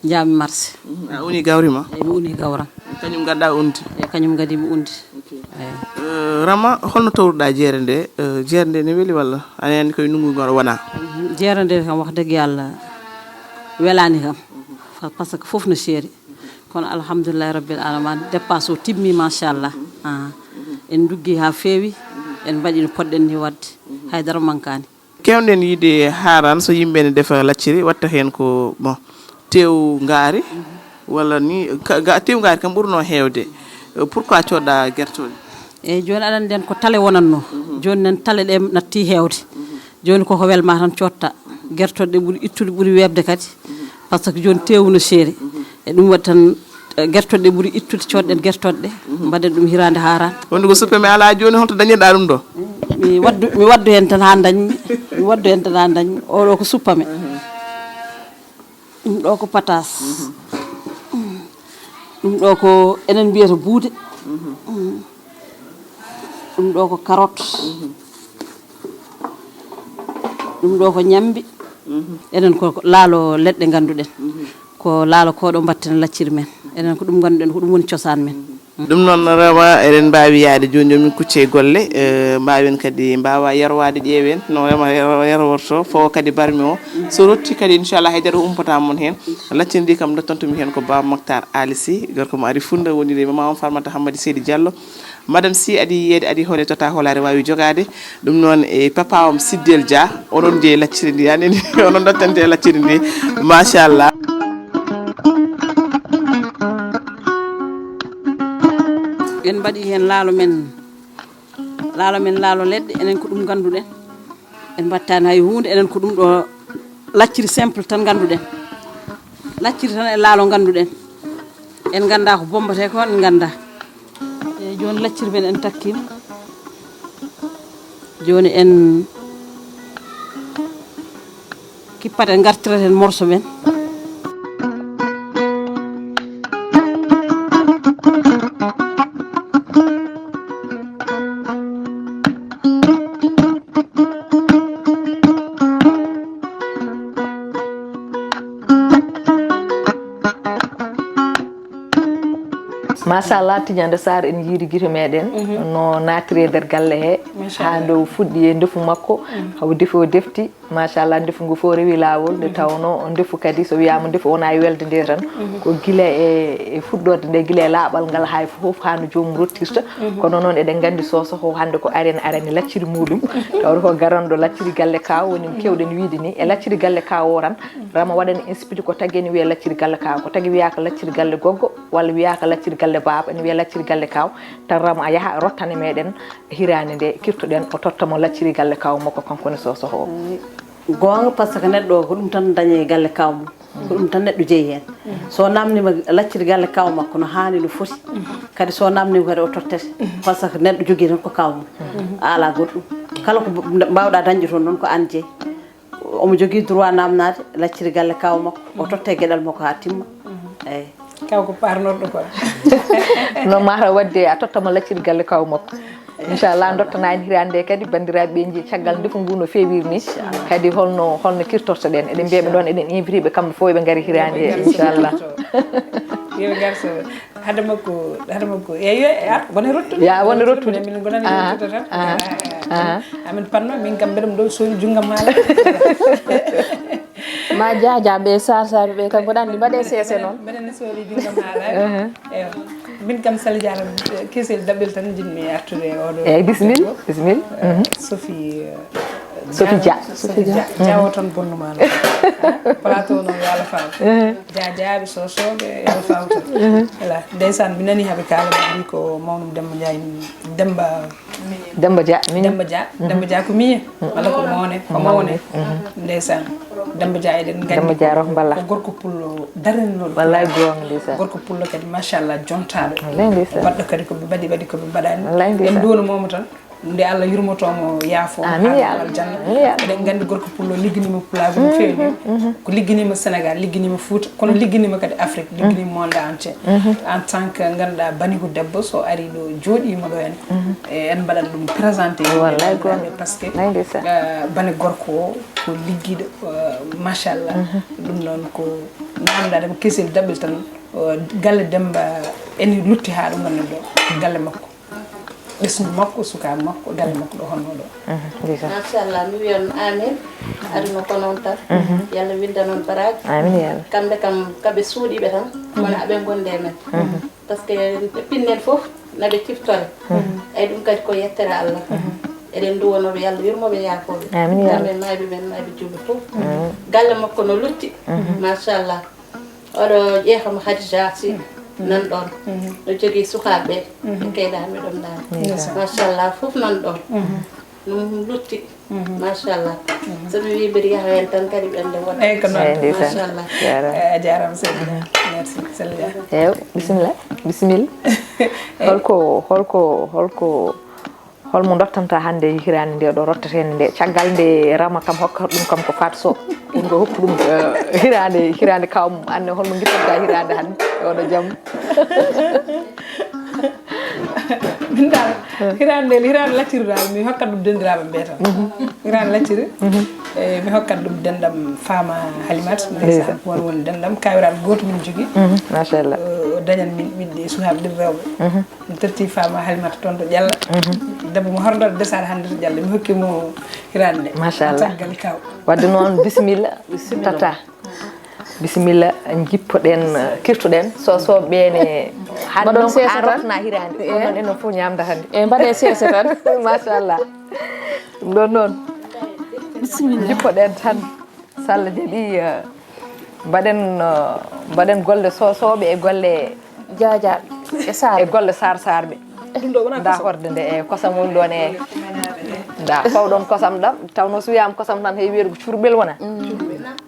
njaami marché. Mhm. A uni gawri ma? Eyi, mi uni gawram. Kañum gadda undi? Eyi, kañum gadi mi undi. Ok. Eyi. Eh, Rama, holno tawruɗa jeere nde? Eh, jeere nde ne weli walla? Aɗa anndi koye ndunngu ngu wona. Mhm. Jeere nde kam, wax dëgg Yàlla, welaani kam. Fa-, parce que fof no seeri. Kono alhamdulillahi rabbil alamin, dépasse o timmi, machallah. Ah. En nduggi haa feewi, en mbaɗi no poɗɗen ni waɗde. Hay dara mankaani. Keewɗen yiide haaran so yimɓe ne defa lacciri, watta heen ko, bon, teew ngaari, walla ni, ka, ga, teew ngaari kam ɓurno heewde. Eh, pourquoi coodɗa gertooɗe? Eyi, jooni aɗa anndi en ko tale wonatno. Mhm. Jooni nen tale ɗe natti heewde. Mhm. Jooni koko welma tan coodta. Gertooɗe ɓuri ittude, ɓuri weeɓde kadi. Mhm. Par ce que jooni teewu no seeri. Mhm. E ɗum waɗi tan, eh, gertooɗe ɓuri ittude, coodɗen gertooɗe ɗe. Mhm. Mbaɗen ɗum hiraande haaran. Wonde ko suppeme alaa jooni, holto dañirɗa ɗum ɗo? Mi waddu, mi waddu heen tan haa dañ, mi waddu heen tan haa dañ. Oɗo ko suppame. Mhm. Ɗum ɗo ko pataas. Mhm. Ɗum ɗo ko enen mbiyata buude. Mhm. Ɗum ɗo ko carotte. Mhm. Ɗum ɗo ko ñambi. Mhm. Enen ko laalo leɗɗe ngannduɗen. Mhm. Ko laalo ko ɗo mbatten lacciri men. Enen ko ɗum ngannduɗen, ko ɗum woni cosaan men. Mhm. Ɗum noon, Rama, eɗen mbaawi yahde jooni jooni, min kucce e golle, eh, mbaawen kadi, mbaawa yarwaade, ƴeewen no Rama yar-, yarworto, fo kadi barmi o. So rotti kadi, inchallah, haydara umpata mon heen. Lacciri ndi kam, dottantumi heen ko Ba Mactar Ali Sy, gorko mo ari Funnda, woni e Mama on Farmata Hammadi Seydi Diallo. Madame Sy adi yiyeede, adi hoole tota hoolaare waawi jogaade. Ɗum noon e papa am Siddel Dia, onon jeyi lacciri ndi, yani onon dottante e lacciri ndi. Machallah. En mbaɗi heen laalo men, laalo men, laalo leɗɗe, enen ko ɗum ngannduɗen. En mbattaani hay huunde, enen ko ɗum ɗo lacciri simple tan ngannduɗen. Lacciri tan e laalo ngannduɗen. En ngannda ko bombatee ko, en ngannda. Eyi, jooni lacciri men en takkiima. Jooni en kippat, en ngartirat heen morso men. Machallah, Tidiane Sarr, en yiiri gite meɗen, mhm, no naatiri e nder galle he, machallah, haa nde o fuɗɗi e ndefu makko, mhm, hawo defi o defti. Machallah, ndefu ngu fof rewi laawol, nde, mhm, tawno ndefu kadi, so wiyaama ndefu, wona e welde nde tan. Mhm. Ko gila e, e fuɗɗorde nde, gila e laaɓal ngal, hay fof haa no joomum rottirta. Mhm. Kono noon eɗen nganndi Sosoho hannde ko arani, arani lacciri muɗum. Tawde ko garanɗo lacciri galle Kaaw woni, mhm, keewɗen wiide ni. E lacciri galle Kaaw o tan, Rama waɗani expliqué ko tagi ene wiyee lacciri galle Kaaw, ko tagi wiyaaka lacciri galle goggo, walla wiyaaka lacciri galle baaba, ene wiyee lacciri galle Kaaw. Tan Rama a yaha rottane meɗen hiraande nde kirtuɗen, o totta mo lacciri galle Kaaw makko, kanko ne Sosoho o. Goonga, par ce que neɗɗo o ko ɗum tan dañi e galle Kaaw mum. Ko ɗum tan neɗɗo jeyi heen. So namnima lacciri galle Kaaw makko no haani, no foti, kadi so namnima kadi o tottete. Par ce que neɗɗo jogii tan ko Kaaw mum. A alaa goɗɗum. Kala ko mb-, mbawɗa dañde toon noon ko aan jeyi. Omo jogii droit namnaade lacciri galle Kaaw makko. O totte geɗal makko haa timma. Eyi. Kaaw ko parnorɗo ko. No mata waɗde a totta mo lacciri galle Kaaw makko. Inchallah, dottana en hiraande kadi, banndiraaɓe, ɓe nji caggal ndefu ngu no feewiri ni. Inchallah. Kadi holno, holno kirtortoɗen? Eɗen mbiya ɓe ɗoon, eɗen invité ɓe kamɓe fof, ɓe ngari hiraande he, inchallah. Yo ɓe ngar so, hade makko, hade makko. Eyi, yo, yo, wona rottude. Ya, wona rottude. Min ngonani, aha, rottude tan. Aha. Aha. Amin panno, min kam mbeɗa ɗo soodi junngam haala. Ma Dia Dia ɓe, Sarr Sarr ɓe, kam mboɗa anndi, mbaɗe seese noon. Mbeɗa ne soodi junngam haala. Aha. Eyo. Min kam Sali Diallo, eh, kisel daɓel tan njiɗmi artude e oɗo. Eyi, bismil, debbo. Bismil. Eh, mhm. Sophie, eh, Sophie Dia. Sophie Dia. Jawo tan bonnumaano. Plateau noon yo Allah faaw. Dia jaaɓe soosooɓe yo Allah faaw tan. Voilà. Ndeysaan mi nani haɓe kaala mbi ko mawnum Demba Ndiaye. Demba Demba Dia mini. Demba Dia. Demba Dia ko miñe walla ko mawne ko mawne. Ndeysaan. Demba Dia eɗen nganndi Demba Dia roh mballa. Ko gorko pullo darenno. Wallay goonga ndeysaan. Gorko pullo kadi machallah jontaaɗo. Wallay ndeysaan. Waɗɗo kadi ko ɓe mbaɗi waɗi ko ɓe mbaɗani. Wallay ndeysaan. En nduwanamomo tan. Nde Allah yurmotomo yaafo. Amin ya Allah. Aljanna. Eɗen nganndi gorko pullo ligginima pulaagu no feewi ni. Ko ligginima Sénégal ligginima Fouta kono ligginima kadi Afrique ligginima monde entier. En tant que ngannduɗaa banigu debbo so ari ɗo jooɗima ɗo en. E en mbaɗat ɗum présenté. Wallay goonga. Parce que Wallay ndeysaan. Bane gorko o ko liggiɗo machallah. Ɗum noon ko namdade mo kesel daɓɓel tan. Galle Demba ene lutti haa ɗo ngonɗen ɗo. Galle makko ɓesngu makko sukaaɓe makko galle makko ɗo honno ɗo. Machallah mi wiyan amin. Aduna ko noon tan. Yalla winda noon baraji. Amin ya Allah. Kamɓe kam kaɓe suuɗiɓe tan wona aɓe gonde men. Par ce que pinnen fof naɓe ciftore. Ay ɗum kadi ko yettere Allah. Eɗen nduwanoɓe yalla yurmoɓe yaafoɓe. Amin ya Allah. Kamɓe mayɓe men mayɓe julɓe fof. Galle makko no lutti. Machallah. Oɗo ƴeeha mo Hadija si nan ɗon. No jogii sukaaɓe ɓe keyɗa miɗon ɗaani. Machallah fof nan ɗon. Ɗum lutti. Machallah. So mi wii mbeɗa yaha heen tan kadi ɓernde wona. Eyyi ko noon. Eyyi ndeysaan. Machallah. Jaaraama. A jaaraama seydi. Merci sella. Ew bisimilla bisimilla. Holko holko holko holmo dottanta hannde hiraande nde ɗo rottetende nde caggal nde Rama kam hokka ɗum kam ko Fatou Sow. Ɗum ɗo hokku ɗum hiraande hiraande kawam anne holmo gittanta hiraande hannde oɗo jam. Min dal hiraande nde hiraande lacciri dal mi hokkat ɗum dendiraaɓe ɓe tan. Hiraande lacciri. Eyi mi hokkat ɗum dendam faama Halimat ndeysaan won woni dendam kawiral gooto min jogii. Machallah. O dañan min ɓiɗɗe e sukaaɓe ɗiɗi rewɓe. Mi totti faama Halimat toon to Ƴalla. Debbo mo horndorde desaade hannde to Ƴalla mi hokki mo hiraande nde. Machallah. Caggal kaw. Wadde noon bisimilla. Tata. Bisimilla jippoɗen kirtoɗen so so ɓeene hannde Mbaɗon noon ko seesa an tan. Rotana hiraande kono noon enen fof ñamda hannde. E mbaɗe seesa tan. Machallah. Ɗum ɗon noon jippoɗen tan so Allah jaɓi eh, mbaɗen eh, mbaɗen golle soosooɓe e golle Jaajaɓe e saare. E golle sar sarɓe. Nda horde nde e kosam woni ɗon e nda fawɗon kosam ɗam tawno so wiyama kosam tan hay wiyata ko curɓel wona.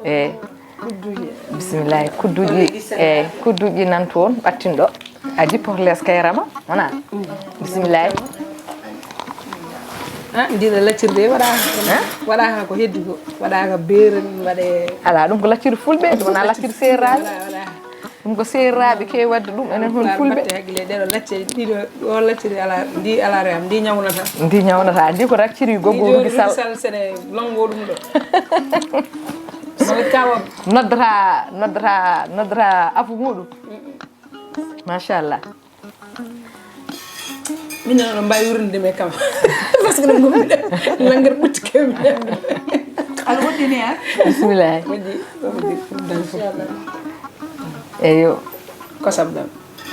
E bisimillahi kudduji e kudduji nan toon ɓattinɗo a jippoto les kayrama wona. Bisimillahi. Ah, ndiɗo laccirde waɗa waɗa ha ko heddi ko waɗa ka beeren waɗe. Ala ɗum ko lacciri fulɓe ɗum wona lacciri seeraaɓe. Waɗa waɗa. Ɗum ko seeraaɓe kewi wadde ɗum enen hon fulɓe. Batte hakkille ɗeɗo lacce ɗiɗo o lacciri ala ndi ala rewam ndi ñawnata. Ndi ñawnata ndi ko lacciri goggo ruki sal. Sal sene longo ɗum ɗo. Maɓe kawa. Noddata noddata noddata afu muɗum. Machallah. Min noon no mbawi wurnde men kam. Parce que no gommiɗo langir ɓutti kemi. Aɗa woɗɗini a? Bisimillahi. Waɗi waɗi dan fof. Eyo. Kosam ɗam.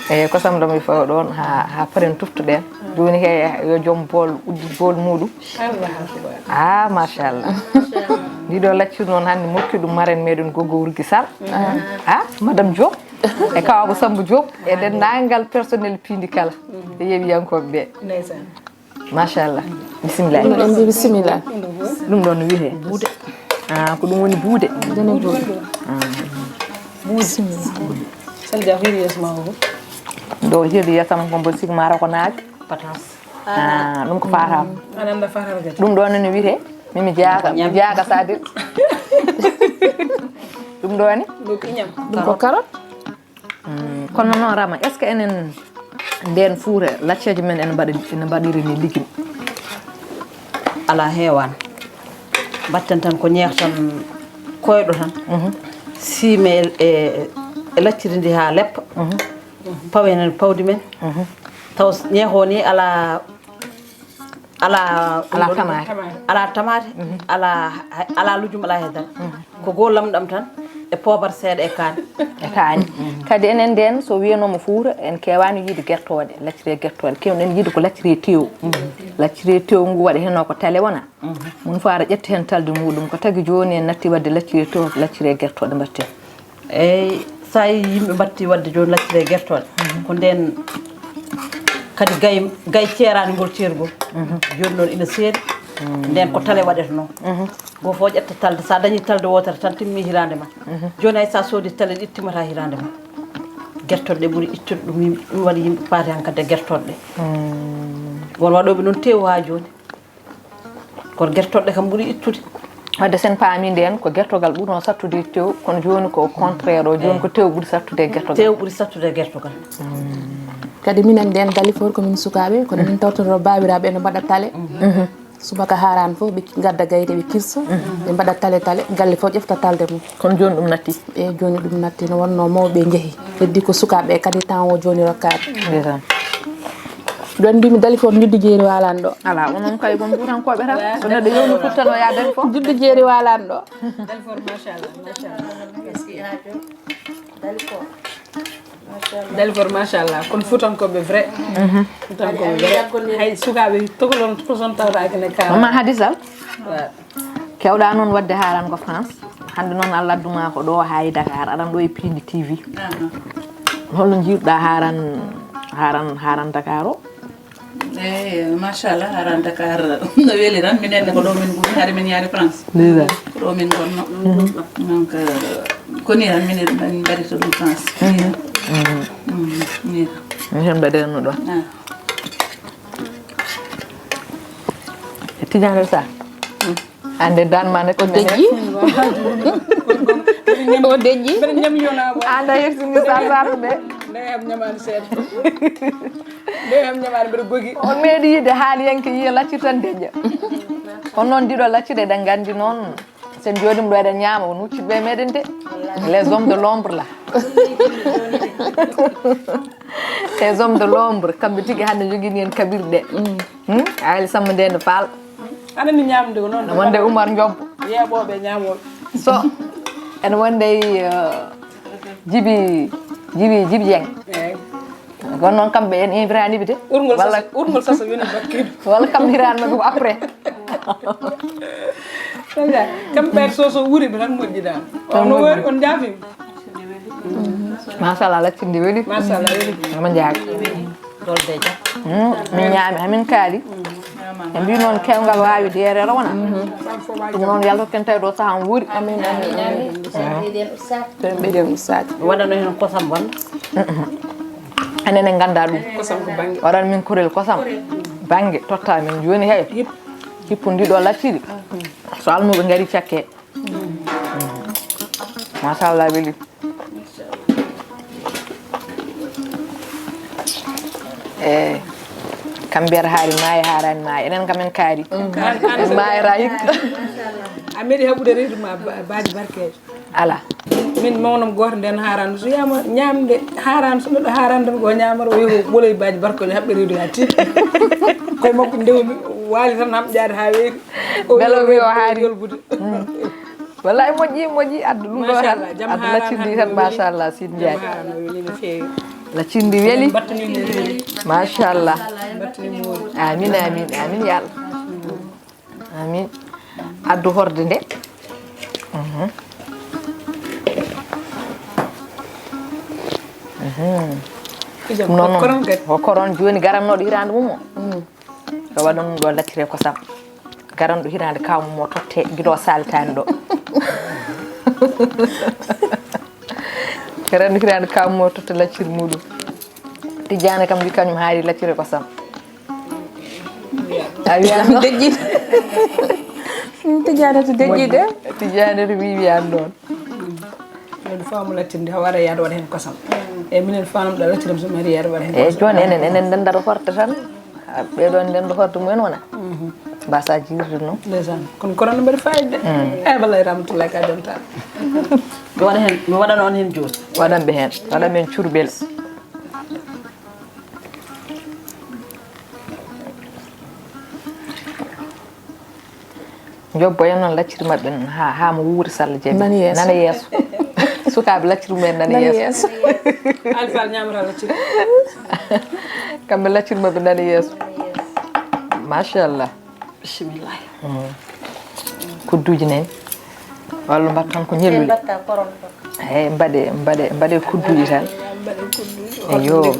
Eyo kosam ɗam mi fawa ɗon ha ha paren tuftuɗen. Joni he yo joom bool uddi bool muɗum. Allah akbar. Ah machallah. Ndiɗo laccir noon hannde mokki ɗum maren meɗen goggo wurgi sal. Ah madame Diop. E kawabo Samba Diop e denndangal personnel piindi kala e yeewiyankoɓe ɓe. Ndeysaan. Machallah. Bisimilla. Ɗum ɗon mbi bisimilla. Ɗum ɗon no wiyete buude. Ah ko ɗum woni buude. Dene buude. Bisimilla. Sal ja hiri yeeso ma ko. Ɗo hiri yeeso ma ko mboɗo sigi mara ko naaki. Patas. Ah ɗum ko fatam. Ananda fatam gati. Ɗum ɗo ne no wiyete. Mimi jaaka mi jaaka sadi. Ɗum ɗo ni. Ɗo kiñam. Ɗum ko carotte. Kono noon Rama est ce que enen nden fuuta lacceeje men ene mbaɗi ene mbaɗiri ni liggin. Ala heewan mbatten tan ko ñeex tan koyɗo tan siime e e lacciri ndi haa leppa pawen en pawdi men taw ñeex o ni ala ala Ala tamaate. Ala tamaate ala ala lujum ala heddal ko goo lamɗam tan E poobar seeɗa e kaani. E kaani. Kadi enen ndeen so wiyanooma fuuta, en keewaani yiide gertooɗe, lacciri e gertooɗe. Keewɗen yiide ko lacciri e teewu. Lacciri e teewu ngu waɗa heen ko tale wona. Mum fof aɗa ƴetta heen talde muuɗum. Ko tagi jooni en natti waɗde lacciri e teewu, lacciri e gertooɗe mbaɗti. Eeyi, so a yii yimɓe mbaɗti waɗde jooni lacciri e gertooɗe. Ko ndeen kadi gay gay ceeraani ngol ceergol. Jooni noon ina seeri. Ndeen ko tale waɗata noon. Gooto fof ƴetta talde, so a dañii talde wootere tan timmii hiraande ma. Jooni hay so a soodii tale ɗiɗi timmataa hiraande ma. Gertoɗe ɗe ɓuri ittude ɗum yimɓe, ɗum waɗi yimɓe paati hankadi e gertoɗe ɗe. Won waɗooɓe noon teewu haa jooni. Kono gertoɗe ɗe kam ɓuri ittude. Wadde sen paami ndeen ko gertogal ɓurno sattude e tew, kono jooni ko contraire o, jooni ko tew ɓuri sattude e gertogal. Tew ɓuri sattude e gertogal. Kadi minen ndeen Dalifort ko min sukaaɓe, kono min tawtoro baabiraaɓe ene mbaɗa tale. Subaka haaraan fof ɓe ngadda gayte ɓe kirsa, ɓe mbaɗa tale tale, galle fof ƴefta talde mum. Kono jooni ɗum natti. Eeyi, jooni ɗum natti, no wonnoo mawɓe njehi. Heddi ko sukaaɓe kadi temps o jooni rokkaani. Ndeysaan. Ɗon mbimi Dalifort njuddi jeeri waalaani ɗo. Alaa, onon kay ko Fuutankooɓe tan. So neɗɗo yewni Fuuta tan o yaha Dalifort. Njuddi jeeri waalaani ɗo. Dalifort machallah, machallah. Dalifort machallah, kono Fuutankooɓe vrai. Fuutankooɓe vrai. Hay sukaaɓe tokoloon tokoson tawtaake ne kaara. Mama Hadisa. Kewɗa noon wadde haaran ko France. Hannde noon Allah adduma ko ɗo haa e Dakar, aɗan ɗo e Piindi T V. Holno njiiruɗa haaran haaran haaran Dakar o? Eyi, machallah, haaran Dakar no weli tan. Minen ne ko ɗo min ngoni, hari min yaari France. Ko ɗo min ngonno. Donc, ko ni tan min min mbaɗirta ɗum France. Ni tan. Ni tan. Ni tan mbaɗirno ɗo. Tidiane Sarr. Ande dan ma ne ko dejji. O dejji. Anda yersini sa sarde. Nde am ñamaani seeɗa. Nde am ñamaani mbeɗa gogi. On meeɗi yiide haaliyanke yiya laccir tan deƴƴa. On noon ndiɗo laccir eɗen nganndi noon. Sen jooɗima ɗo eɗen ñaama won huccitɓe e meɗen de. Les hommes de l'ombre là. Les hommes de l'ombre kamɓe tigi hannde jogini en kaɓirɗe. Hmm? Aali Samba Ndende Fall. Aɗa mi ñamde ko noon. Wonde Umar Job. Yeeɓooɓe ñaamooɓe. So ene wonde eh, Jibi Jibi Jibi Jeng. Eeyi. Kono noon kamɓe en invitaniɓe de. Urngol Walla sasa, urngol sasa yoni bakkiɗo. Walla kam hiranma ɗum après. Kam ɓeer soso wuri ɓe tan moƴƴiɗa. On no wori on jaafima. Machallah laccinde weli. Machallah weli. Ama jaaki. Dolde ja. Min ñaami hamin kaali. Ɓe mbi noon kewngal waawi deerere wona. Ɗum noon yalto ken tawi ɗo saha on wuuri. Amin amin amin. Mbiɗen ustaade. Waɗano heen kosam walla? Enen en ngannda ɗum. Kosam ko bannge. Waɗan min kurel kosam. Bannge totta min jooni hay. Hippu ndi ɗo lacciri. So almuɓe ngari cakke. Machallah weli. Eyi kam mbiyata haari maayi haarani maayi enen kam en kaari. En maayata hikka. A meeɗi haɓude reedu ma baaji barkeejo? Ala. Min mawnam gooto nden haarani so wiyama ñamde haarani so neɗɗo haarani tan ko ñamata o yehi o ɓoloy baaji barkeejo haɓɓe reedu ha tiiɗi. Koye makko ndewmi waali tan haɓƴade ha weeɗi. Beele o wi o haari yolbude. Wallay moƴƴi moƴƴi addu ɗum ɗo tan. Addu laccirdi tan machallah Sidi Ndiaye. Laccirdi weli. Machallah. Amin amin amin ya Allah. Amin. Addu horde nde. Ɗum noon ko koron joni garannoɗo hirande mum o. Ɗo waɗa ɗum ɗo laccire kosam. Garanɗo hiraande kaw mum o totte gila o salitani ɗo. Garanɗo hiraande kaw mum o totte laccir muɗum. Tijjane kam wi kañum haari laccire ko sam. A wiya dejji. Tijjane to dejji de. Tijjane to wi wiyan ɗon. Min faamu lattinde hawa ara yaade waɗa heen kosam. E minen faamɗo lattiram so mari yaade waɗa heen. E jooni enen enen ndendata horta tan. Ɓeɗon nden ɗo hoto mumen wona. Mbasa jirde noon. Ndeysaan. Kono kono no mbaɗi fayida de. Eyi wallay Ramatoulaye ka dental. Mi waɗa heen mi waɗana on heen jooni. Waɗan ɓe heen. Waɗan men curbel. Jobbo en noon lacciri maɓɓe noon ha ha mo wuuri salla jeeɓi. Nana yeeso. Nana yeeso. Sukaaɓe lacciri mumen nana Nani yeeso. Yeeso. Alfal ñamata lacciri. Kamɓe lacciri maɓe nana yeeso. Machallah. Bismillah. Kudduuji nani. Walla mbaɗa tan ko ñelluɗi. Mbaɗta koron ko. Eyi mbaɗe mbaɗe mbaɗe kudduuji tan. Eyo.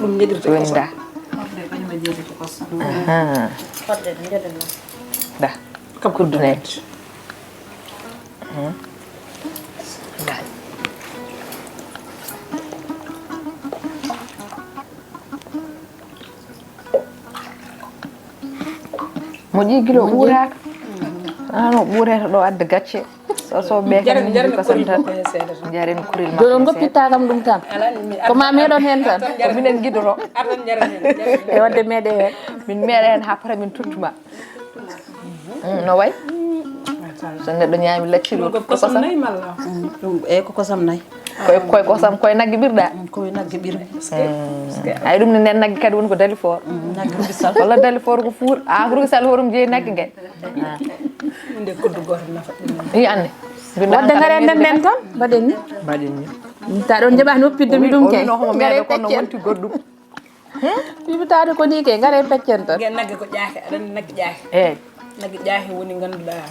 Wonda. Fodde njoɗen. Da. Kuddu nani. Moƴƴi gila ɓuuraka. Ano ɓuurata ɗo adda gacce. So so ɓe kam min ko santan. Jaren kurel ma. Joɗo goppitta kam ɗum tan. Ko ma meɗon hen tan. Ko minen gidoto. E wadde meɗe hen. Min meɗa hen ha pata min tottuma. No way. So neɗɗo ñaami lacciri ko kosam nayi malla. Ɗum e ko kosam nayi. Koye koye kosam koye nagge ɓirɗa. Koye nagge ɓirɗa. Ay ɗum ne nden nagge kadi woni ko dali for. Nagge bisal. Walla dali for ko fuur. A ko sal horum jeeyi nagge nge. Nde koddu goto nafa. I anne. Wadde ngaren nden nden tan mbaɗen ni. Mbaɗen ni. Ta ɗon jaɓani woppidde mi ɗum kay. No homo meɗa kono wonti goɗɗum. Wibitaade ko ni kay ngare peccen tan. Nagge ko ƴaake aɗa nagge ƴaake. Eyi. Nagge ƴaake woni ngannduɗaa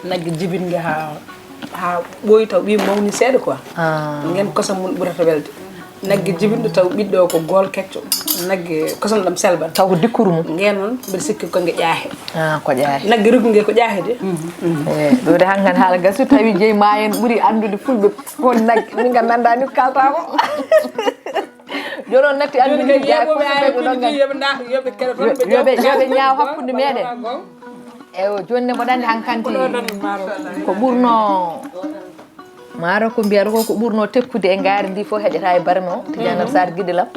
nagge jibinge ha ha ɓooyi taw ɓi mawni seeɗa quoi. Ngen kosam mum ɓurata welde. Nagge jibinɗo taw ɓiɗɗo ko gool kecco. Nagge kosam ɗam selban. Taw ko dikkuru mum. Ngen noon mbeɗa sikki ko nge ƴaahe. Ah, ko ƴaahe. Nagge ruggu nge ko ƴaahe de. Eyi ɗo de hankan haala gasu tawi jeyi ma en ɓuri anndude fulɓe. Hol nagge min kam nanda ni ko kalta ko. Joɗo natti anndude Yeɓoɓe aari ɓe jogi yoɓe nda yoɓe kere toon ɓe yoɓe yoɓe ñaaw hakkunde meɗen. Ewo joni ne mboɗa anndi hankanti ko ɓurno maaro ko mbiyata ko ko ɓurno tekkude e ngaari ndi fof heƴata e barme o tidianat sar guiɗe lam.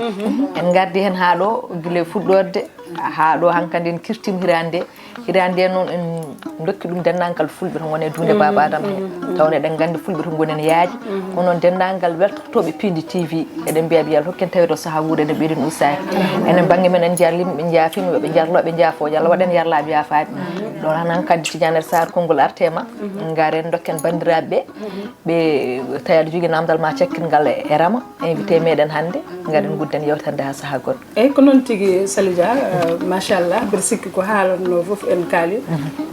En ngardi heen haa ɗo gila e fuɗɗorde haa ɗo hankadi en kirtima hiraande nde. Hiraande nde noon en dokki ɗum denndaangal fulɓe to ngone duunde baaba adama heen. Tawno eɗen nganndi fulɓe to ngoni ene yaaji. Kono noon denndaangal weltotooɓe piindi tv eɗen mbiya ɓe yalto hokken tawi to sahaa wuuro eɗen ɓeyden ustaade. Enen bannge men en njiya limɓe njiya fimɓe ɓe njiya rlooɓe njiya fooƴe allah waɗen yarlaaɓe yaafaade. Ɗo tan hankadi tidianat sar konngol arte ma. Ngaren dokken banndiraaɓe ɓe ɓe tawi aɗa jogii namdal ma cakkitngal e rama invité meɗen hannde. Ngaɗen gudden yewtande ha saha goɗɗo. Eyyi ko noon tigi Salidia. Machallah mbeɗa sikki ko haalanno fof en kaali.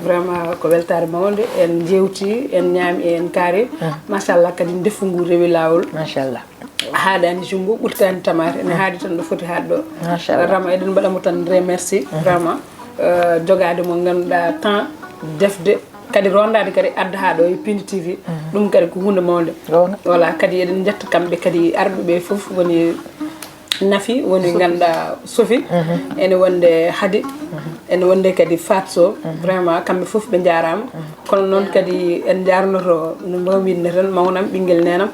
Vraiment ko weltare mawde en jewti en ñaami e en kaari. Machallah kadi ndefu ngu rewi lawol. Machallah. Haaɗani jumbo ɓurtani tamate ene haadi tan ɗo foti haade ɗo. Machallah. Rama eɗen mbaɗamo tan remercie vraiment. Jogaade mo ngannduɗaa temps defde kadi rondaade kadi adda haa ɗo e pindi tv. Ɗum kadi ko hunde mawnde. Voilà kadi eɗen njetta kamɓe kadi arɓe ɓe fof woni nafi woni ngannduɗaa sofi. Ene wonde hadi ene wonde kadi fatso. Vraiment kamɓe fof ɓe njaaraama. Kono noon kadi en njaarnoto no mbawmi wiɗde tan mawnam ɓinngel neenam.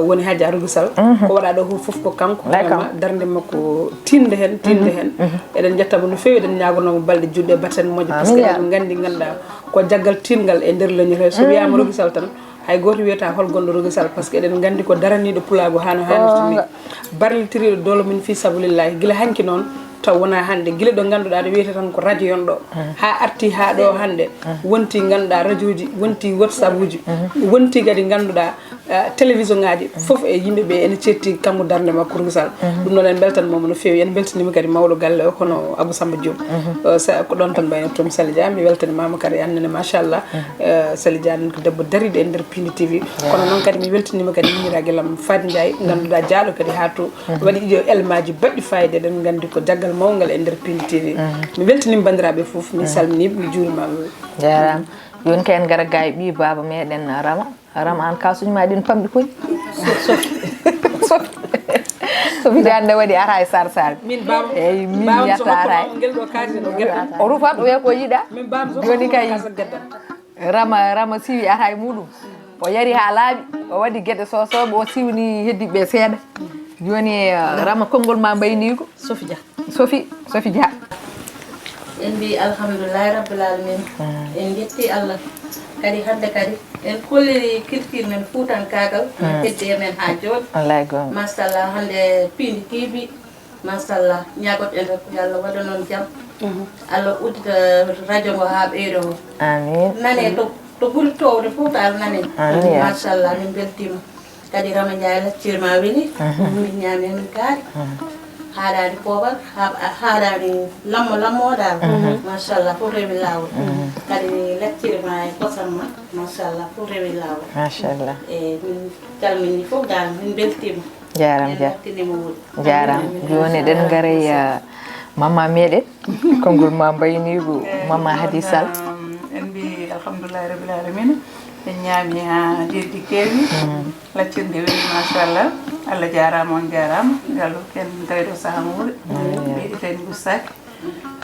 Woni hajja rugisal ko waɗa ɗo ko fof ko kanko vraiment darnde makko tinde heen tinde heen. Eɗen njettamo no feewi eɗen ñaagonoomo balɗe juɗɗe batten moƴƴe par ce que eɗen nganndi ngannduɗaa ko jaggal tiiɗngal e nder leñol he so wiyaama rogisal tan hay gooto wiyata hol gonɗo rogisal par ce que eɗen nganndi ko daraniiɗo pulaagu haa no haanirta ni. Barlitiriiɗo doole mum fii sabulillahi gila hanki noon taw wonaa hannde gila ɗo ngannduɗaa ɗo wiyetee tan ko radio yon ɗo haa arti haa ɗo hannde wonti ngannduɗaa radio ji wonti whatsapp uji wonti kadi ngannduɗaa télévision ngaji fof e yimɓe ɓe ene cetti kanko darnde makko rugisal. Ɗum noon en beltanmoma no feewi en beltanima kadi mawɗo galle o hono abou samba diom. Ko ɗon tan mbaynotomi sali dia mi weltanimama kadi annene machallah. Sali dia noon ko debbo dariɗo e nder pindi tv. Kono noon kadi mi weltanima kadi miñirague lam fadi ndiaye ganduɗa jaaɗo kadi ha to waɗi ɗiɗo elmaji baɗɗi fayida eɗen gandi ko jaggal mawngal e nder pindi tv. Mi weltanima bandiraɓe foof mi salminiɓe mi juurimaɓe. Jarama. Joni kay en gara ga e ɓi baba meɗen rama. Rama an kasuji ma ɗin pamɗi koy. Sofi jande waɗi ara e sar sar. Min bam. Eyyi min yata ara. O rufat o wiya ko yiɗa. Joni kay rama rama siwi ara e muɗum. O yari ha laaɓi o waɗi gueɗe sosoɓe o siwni heddiɓe seeɗa. Joni rama konngol ma mbaynigo. Sofi dia. Sofi sofi dia. En mbi alhamdulillahi rabbil alamin. En jetti allah. Kadi hande kadi en kolliri culture men fuutankaagal no heddi e men ha jooɗi. Wallay gonga. Machallah hande piindi tiibi. Machallah ñagoto en rek yo allah waɗa noon jam. Allah uddita radio ngo ha ɓeydo ngo. Amin. Nane to to ɓuri towde fof ko allah nane. Amin. Machallah min beltima. Kadi Rama Ndiaye laccirma weli, min ñaami min kaari. Haaɗaani poobar, haaɗaani lammo lammo daal. Machallah, fof rewi laawol. Kadi laccirma e kosam ma, machallah, fof rewi laawol. Machallah. E min calmini fof daal, min mbeltiima. Jaaram. En ngartiniima wuro. Jaaram. Jooni eɗen ngara e, uh, mama meɗen. Konngol ma mbayniigu, mama Hadi Sall. En mbi alhamdulillahi rabbil alamina. En ñaami ha deddi keewi. Laccirde weli, machallah. Allah jaaraama, on jaaraama. Yo Allah hokku en dayɗo sahaa mo wuri. Ɓeydi tawi en gustaaki.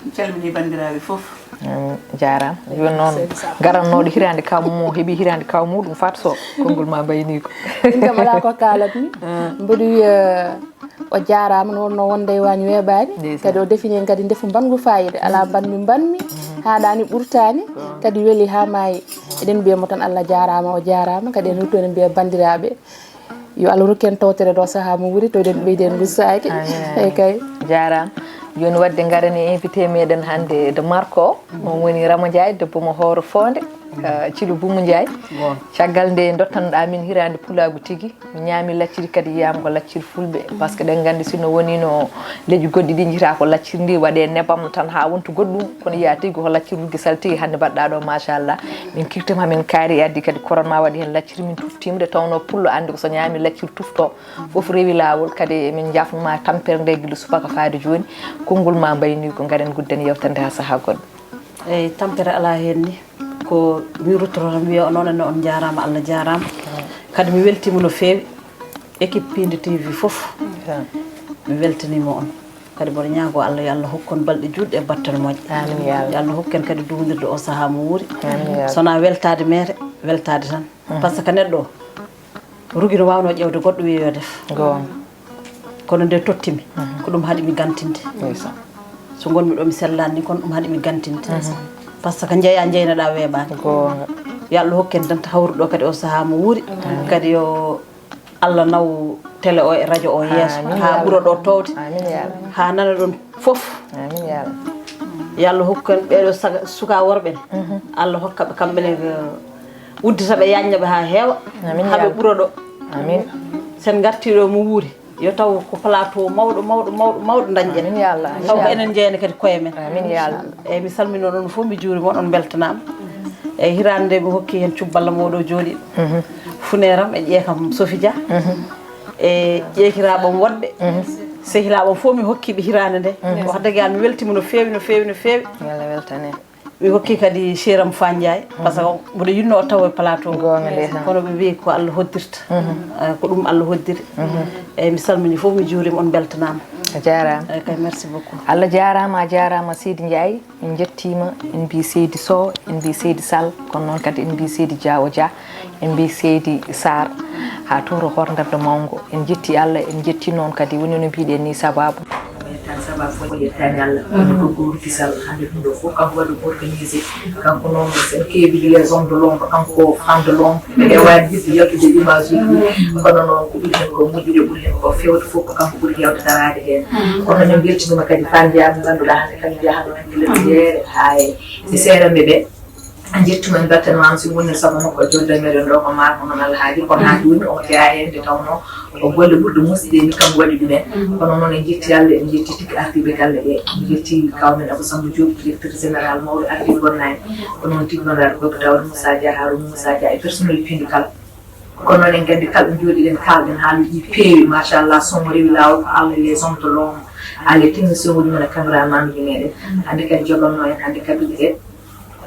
En calmini banndiraaɓe fof. Amin. Jaaraama. Jooni noon, garannooɗo hiraande kaw mum, o heɓi hiraande kaw muɗum, Fatou Sow. Konngol ma mbayniigu. Min kam alaa ko kaalatmi. Mboɗo wiya, o jaaraama, no wonno wonde e waañ weeɓaani. Ndeysaan. Kadi o defini en kadi ndefu mbaɗngu faayiida. Alaa mbaɗmi mbaɗmi, haaɗaani ɓurtaani, kadi weli haa maayi. Eɗen mbiya mo tan Allah jaaraama, o jaaraama. Kadi en rutto eɗen mbiya banndiraaɓe, yo Allah rokku en tawtoreede o sahaa mo wuri, to eɗen ɓeydi en gustaaki. Amin, amin. Eey kay. Jaaraama. Jooni wadde ngaren e invité meɗen hannde de marque o. On woni Rama Ndiaye, debbo mo Hoore Foonde, eh, Cilu Bumu Ndiaye. Goonga. Caggal nde dottanɗaa min hiraande pulaagu tigi, mi ñaami lacciri kadi yiyaama ko lacciri fulɓe. Par ce que eɗen nganndi, sinno woniino leƴƴi goɗɗi ɗi njiyataa ko lacciri ndi waɗee nebam tan haa wonta goɗɗum, kono yiyaa tigi ko lacciri wuggi sal tigi hannde mbaɗɗaa ɗo, machallah. Min kirtima, min kaari, e addi kadi koran ma waɗi heen lacciri, min tuftiima, nde tawnoo pullo anndi ko so ñaami lacciri tuftoo. Fof rewi laawol, kadi emin njaafnoo ma tampere nde gila subaka faade jooni. Konngol ma mbayniigu, ngaren ngudden yewtere nde haa sahaa goɗɗo. Eey, tampere alaa heen ni. Ko mi ruttoto tan, mi wiya onon ne on njaaraama, Allah jaaraama. Kadi mi weltiima no feewi. Équipe Piindi T V fof, mi weltaniima on. Kadi mboɗo ñaagoo Allah, yo Allah hokku on balɗe juutɗe e battane moƴƴe. Amin, ya Allah. Yo Allah hokku en kadi duwondirde o sahaa mo wuuri. Amin, ya Allah. So wonaa weltaade meere, weltaade tan. Par ce que neɗɗo o, rugi no waawnoo ƴeewde goɗɗo, wiya yo def. Goonga. Kono nde totti mi, ko ɗum haɗi mi gantinde. Ndeysaan. So ngonmi ɗo mi sellaani ni, kono ɗum haɗi mi gantinde. Par ce que njeyaa njeynaɗaa weeɓaani. Goonga. Yo Allah hokku en tan hawrude ɗo kadi o sahaa mo wuuri. Amin. Kadi yo Allah naw télé o e radio o yeeso. Amin, ya Allah. Haa ɓura ɗo toowde. Amin, ya Allah. Haa nana ɗon fof. Amin, ya Allah. Yo Allah hokku en ɓeeɗo saga-, sukaa worɓe ne. Allah hokka ɓe kamɓe ne, eh, uddita ɓe, yaajna ɓe haa heewa. Amin, haa ɓe ɓura ɗo. Amin. Sen ngartii ɗo mo wuuri, yo taw ko plateau mawɗo, mawɗo, mawɗo, mawɗo dañƴen. Amin, ya Allah. Amin, ya Allah. Taw ko enen njeyani kadi koye men. Amin, ya Allah. Eey, mi salminii on fof, mi juuriima on, on mbeltanaama. Eey, hiraande nde mi hokki heen cubballa mawɗo jooɗiiɗo. Funeeram e ƴeekam Sofi Dia. E ƴeekiraaɓam woɗɓe. Sehilaaɓam fof mi hokki ɓe hiraande nde. Wax dëgg Yàlla, mi weltiima no feewi, no feewi, no feewi. Yo Allah weltane. Mi hokki kadi seeram Fa Ndiaye, par ce que mboɗo yiɗno o tawo e plateau. Goonga ndeysaan. Kono ɓe mbiyi ko Allah hoddirta. Eh, ko ɗum Allah hoddiri. Eey, mi salminii fof, mi juuriima, on mbeltanaama. A jaaraama. Eey kay, merci beaucoup. Allah jaaraama, a jaaraama Seydi Ndiaye. En njettiima, en mbiyi Seydi Sow, en mbiyi Seydi Sall, kono noon kadi en mbiyi Seydi Diawo Dia, en mbiyi Seydi Sarr, haa to Rohor Nderde Mawngo. En njettii Allah, en njettii noon kadi, woni no mbiɗen ni, sabaabu. Tan sabaabu fof ko yettaani Allah. Kono ko Gorgui Sall, hannde ɗum ɗo fof kanko waɗi organisé. Kanko noon, so en keewi les hommes de l'ombre, kanko femme de l'ombre. E waawde yaltude image uji ɗi. Kono noon, ko ɓuri heen ko moƴƴude, ɓuri heen ko feewde fof, ko kanko ɓuri heewde daraade heen. Kono min mbeltiniima kadi Fa Ndiaye mo ngannduɗaa hannde kañum yaha ɗo hakkille jeere haa e, e seeranɓe ɓe. En njettiima, en mbeltaniima, so woni sago makko, jodda meɗen ɗo ko maako noon Alhaaji, kono haa jooni o jeyaa heen, nde tawnoo ko golle ɓurɗe moƴƴude ni kanko waɗi ɗum en. Kono noon en njettii Allah, en njettii tigi ardiiɓe galle ɓe, en njettii kaw men Abou Samba Diop, directeur général mawɗo ardiiɗo wonnaani, ko noon tigi wonnaani ko Daouda Moussa Dia, Harouna Moussa Dia e personnel piindi kala. Kono noon en nganndi kala ɗo njooɗiɗen kaalɗen haaluuji ɗi peewi, machallah, son o rewi laawol ko Allah les hommes de l'ombre, Allah technicien uji men e cameraman uji meɗen. Hannde kadi jogannoo en hannde kaɓirɗe ɗe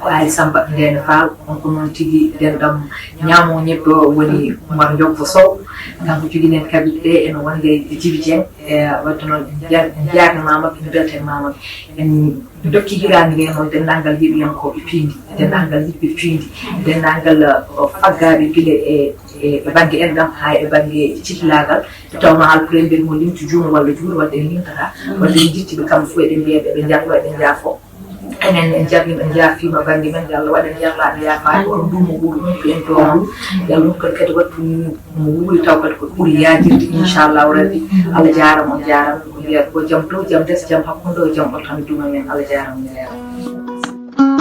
ko Aali Samba Ndeene Faal, on ko noon tigi denɗam ñaamo ñebbe o woni Oumar Ndiogbo Sow. Kanko jogii en kaɓirɗe ɗe ene wonde e Djiby Dieng, e wadde noon en njar-, en njaarnimaama, en mbeltanimaama. En ndokki hiraande nde noon denndaangal yeeɓiyankooɓe piindi, denndaangal yiɗɓe piindi, denndaangal, uh, faggaaɓe gila e, e, e bannge enɗam haa e bannge cikilaagal. Nde tawnoo haalpulaar mbiyi mo limtu juuno walla juuɗe, wadde en limtataa. Wadde en njettii ɓe kamɓe fof, eɗen mbiya ɓe ɓe njarno, eɗen njaafoo. Enen en njarniima, en njaafiima bannge men, yo Allah waɗ en yalla, Allah yaafa en, on nduumo ɓuri ɗum ko en doonu. Yo Allah hokku en kadi wattu mo wuuri taw kadi ko ɓuri yaajirde, inchallahu rabbi. Allah jaaraama, on jaaraama. Ko mbiya ko jam dow, jam les, jam hakkunde o, jam ɓurtano juuma men. Allah jaaraama, on jaaraama.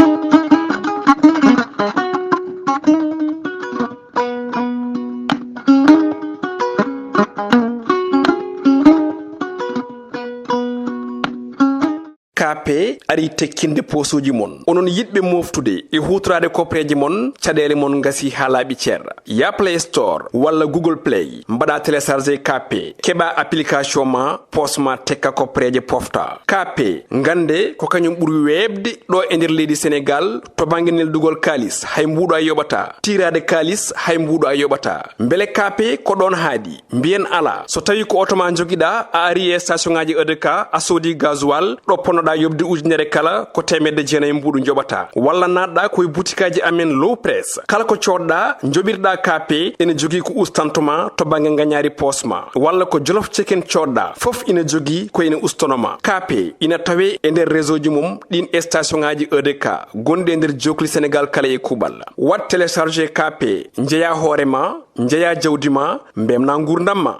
Kaape ari tekkinde poosuuji mon. Onon yiɗɓe mooftude e huutoraade koppereeje mon, caɗeele mon ngasi haa laaɓi cer. Ya Play Store walla Google Play, mbaɗa télécharger Kaape, keɓa application ma, poos ma tekka koppereeje pofta. Kaape, ngannde ko kañum ɓuri weeɓde ɗo e nder leydi Senegaal to bannge neldugol kaalis, hay mbuuɗo a yoɓata. Tiiraade kaalis, hay mbuuɗo a yoɓata. Mbele Kaape ko ɗoon haaɗi? Mbiyen alaa. So tawii ko oto ma njogiɗaa, a ari e station ŋaaji E D K, a soodi gasoil, ɗo ponnoɗaa yoɓde ujunere kala, ko teemedde jeenayi mbuuɗu njoɓataa. Walla naatɗaa ko e butikaaji amen Low Press. Kala ko coodɗaa, njoɓirɗaa Kaape, ene jogii ko ustantoo ma to bannge ngañaari poos ma. Walla ko Jolof Chicken coodɗaa, fof ina jogii ko ene ustanoo ma. Kaape ina tawee e nder réseau ji mum ɗiin station ŋaaji E D K gonɗi e nder jookli Senegaal kala e kuuɓal. Waɗ télécharger Kaape, njeyaa hoore ma, njeyaa jawdi ma, mbeltinaa nguurndam ma.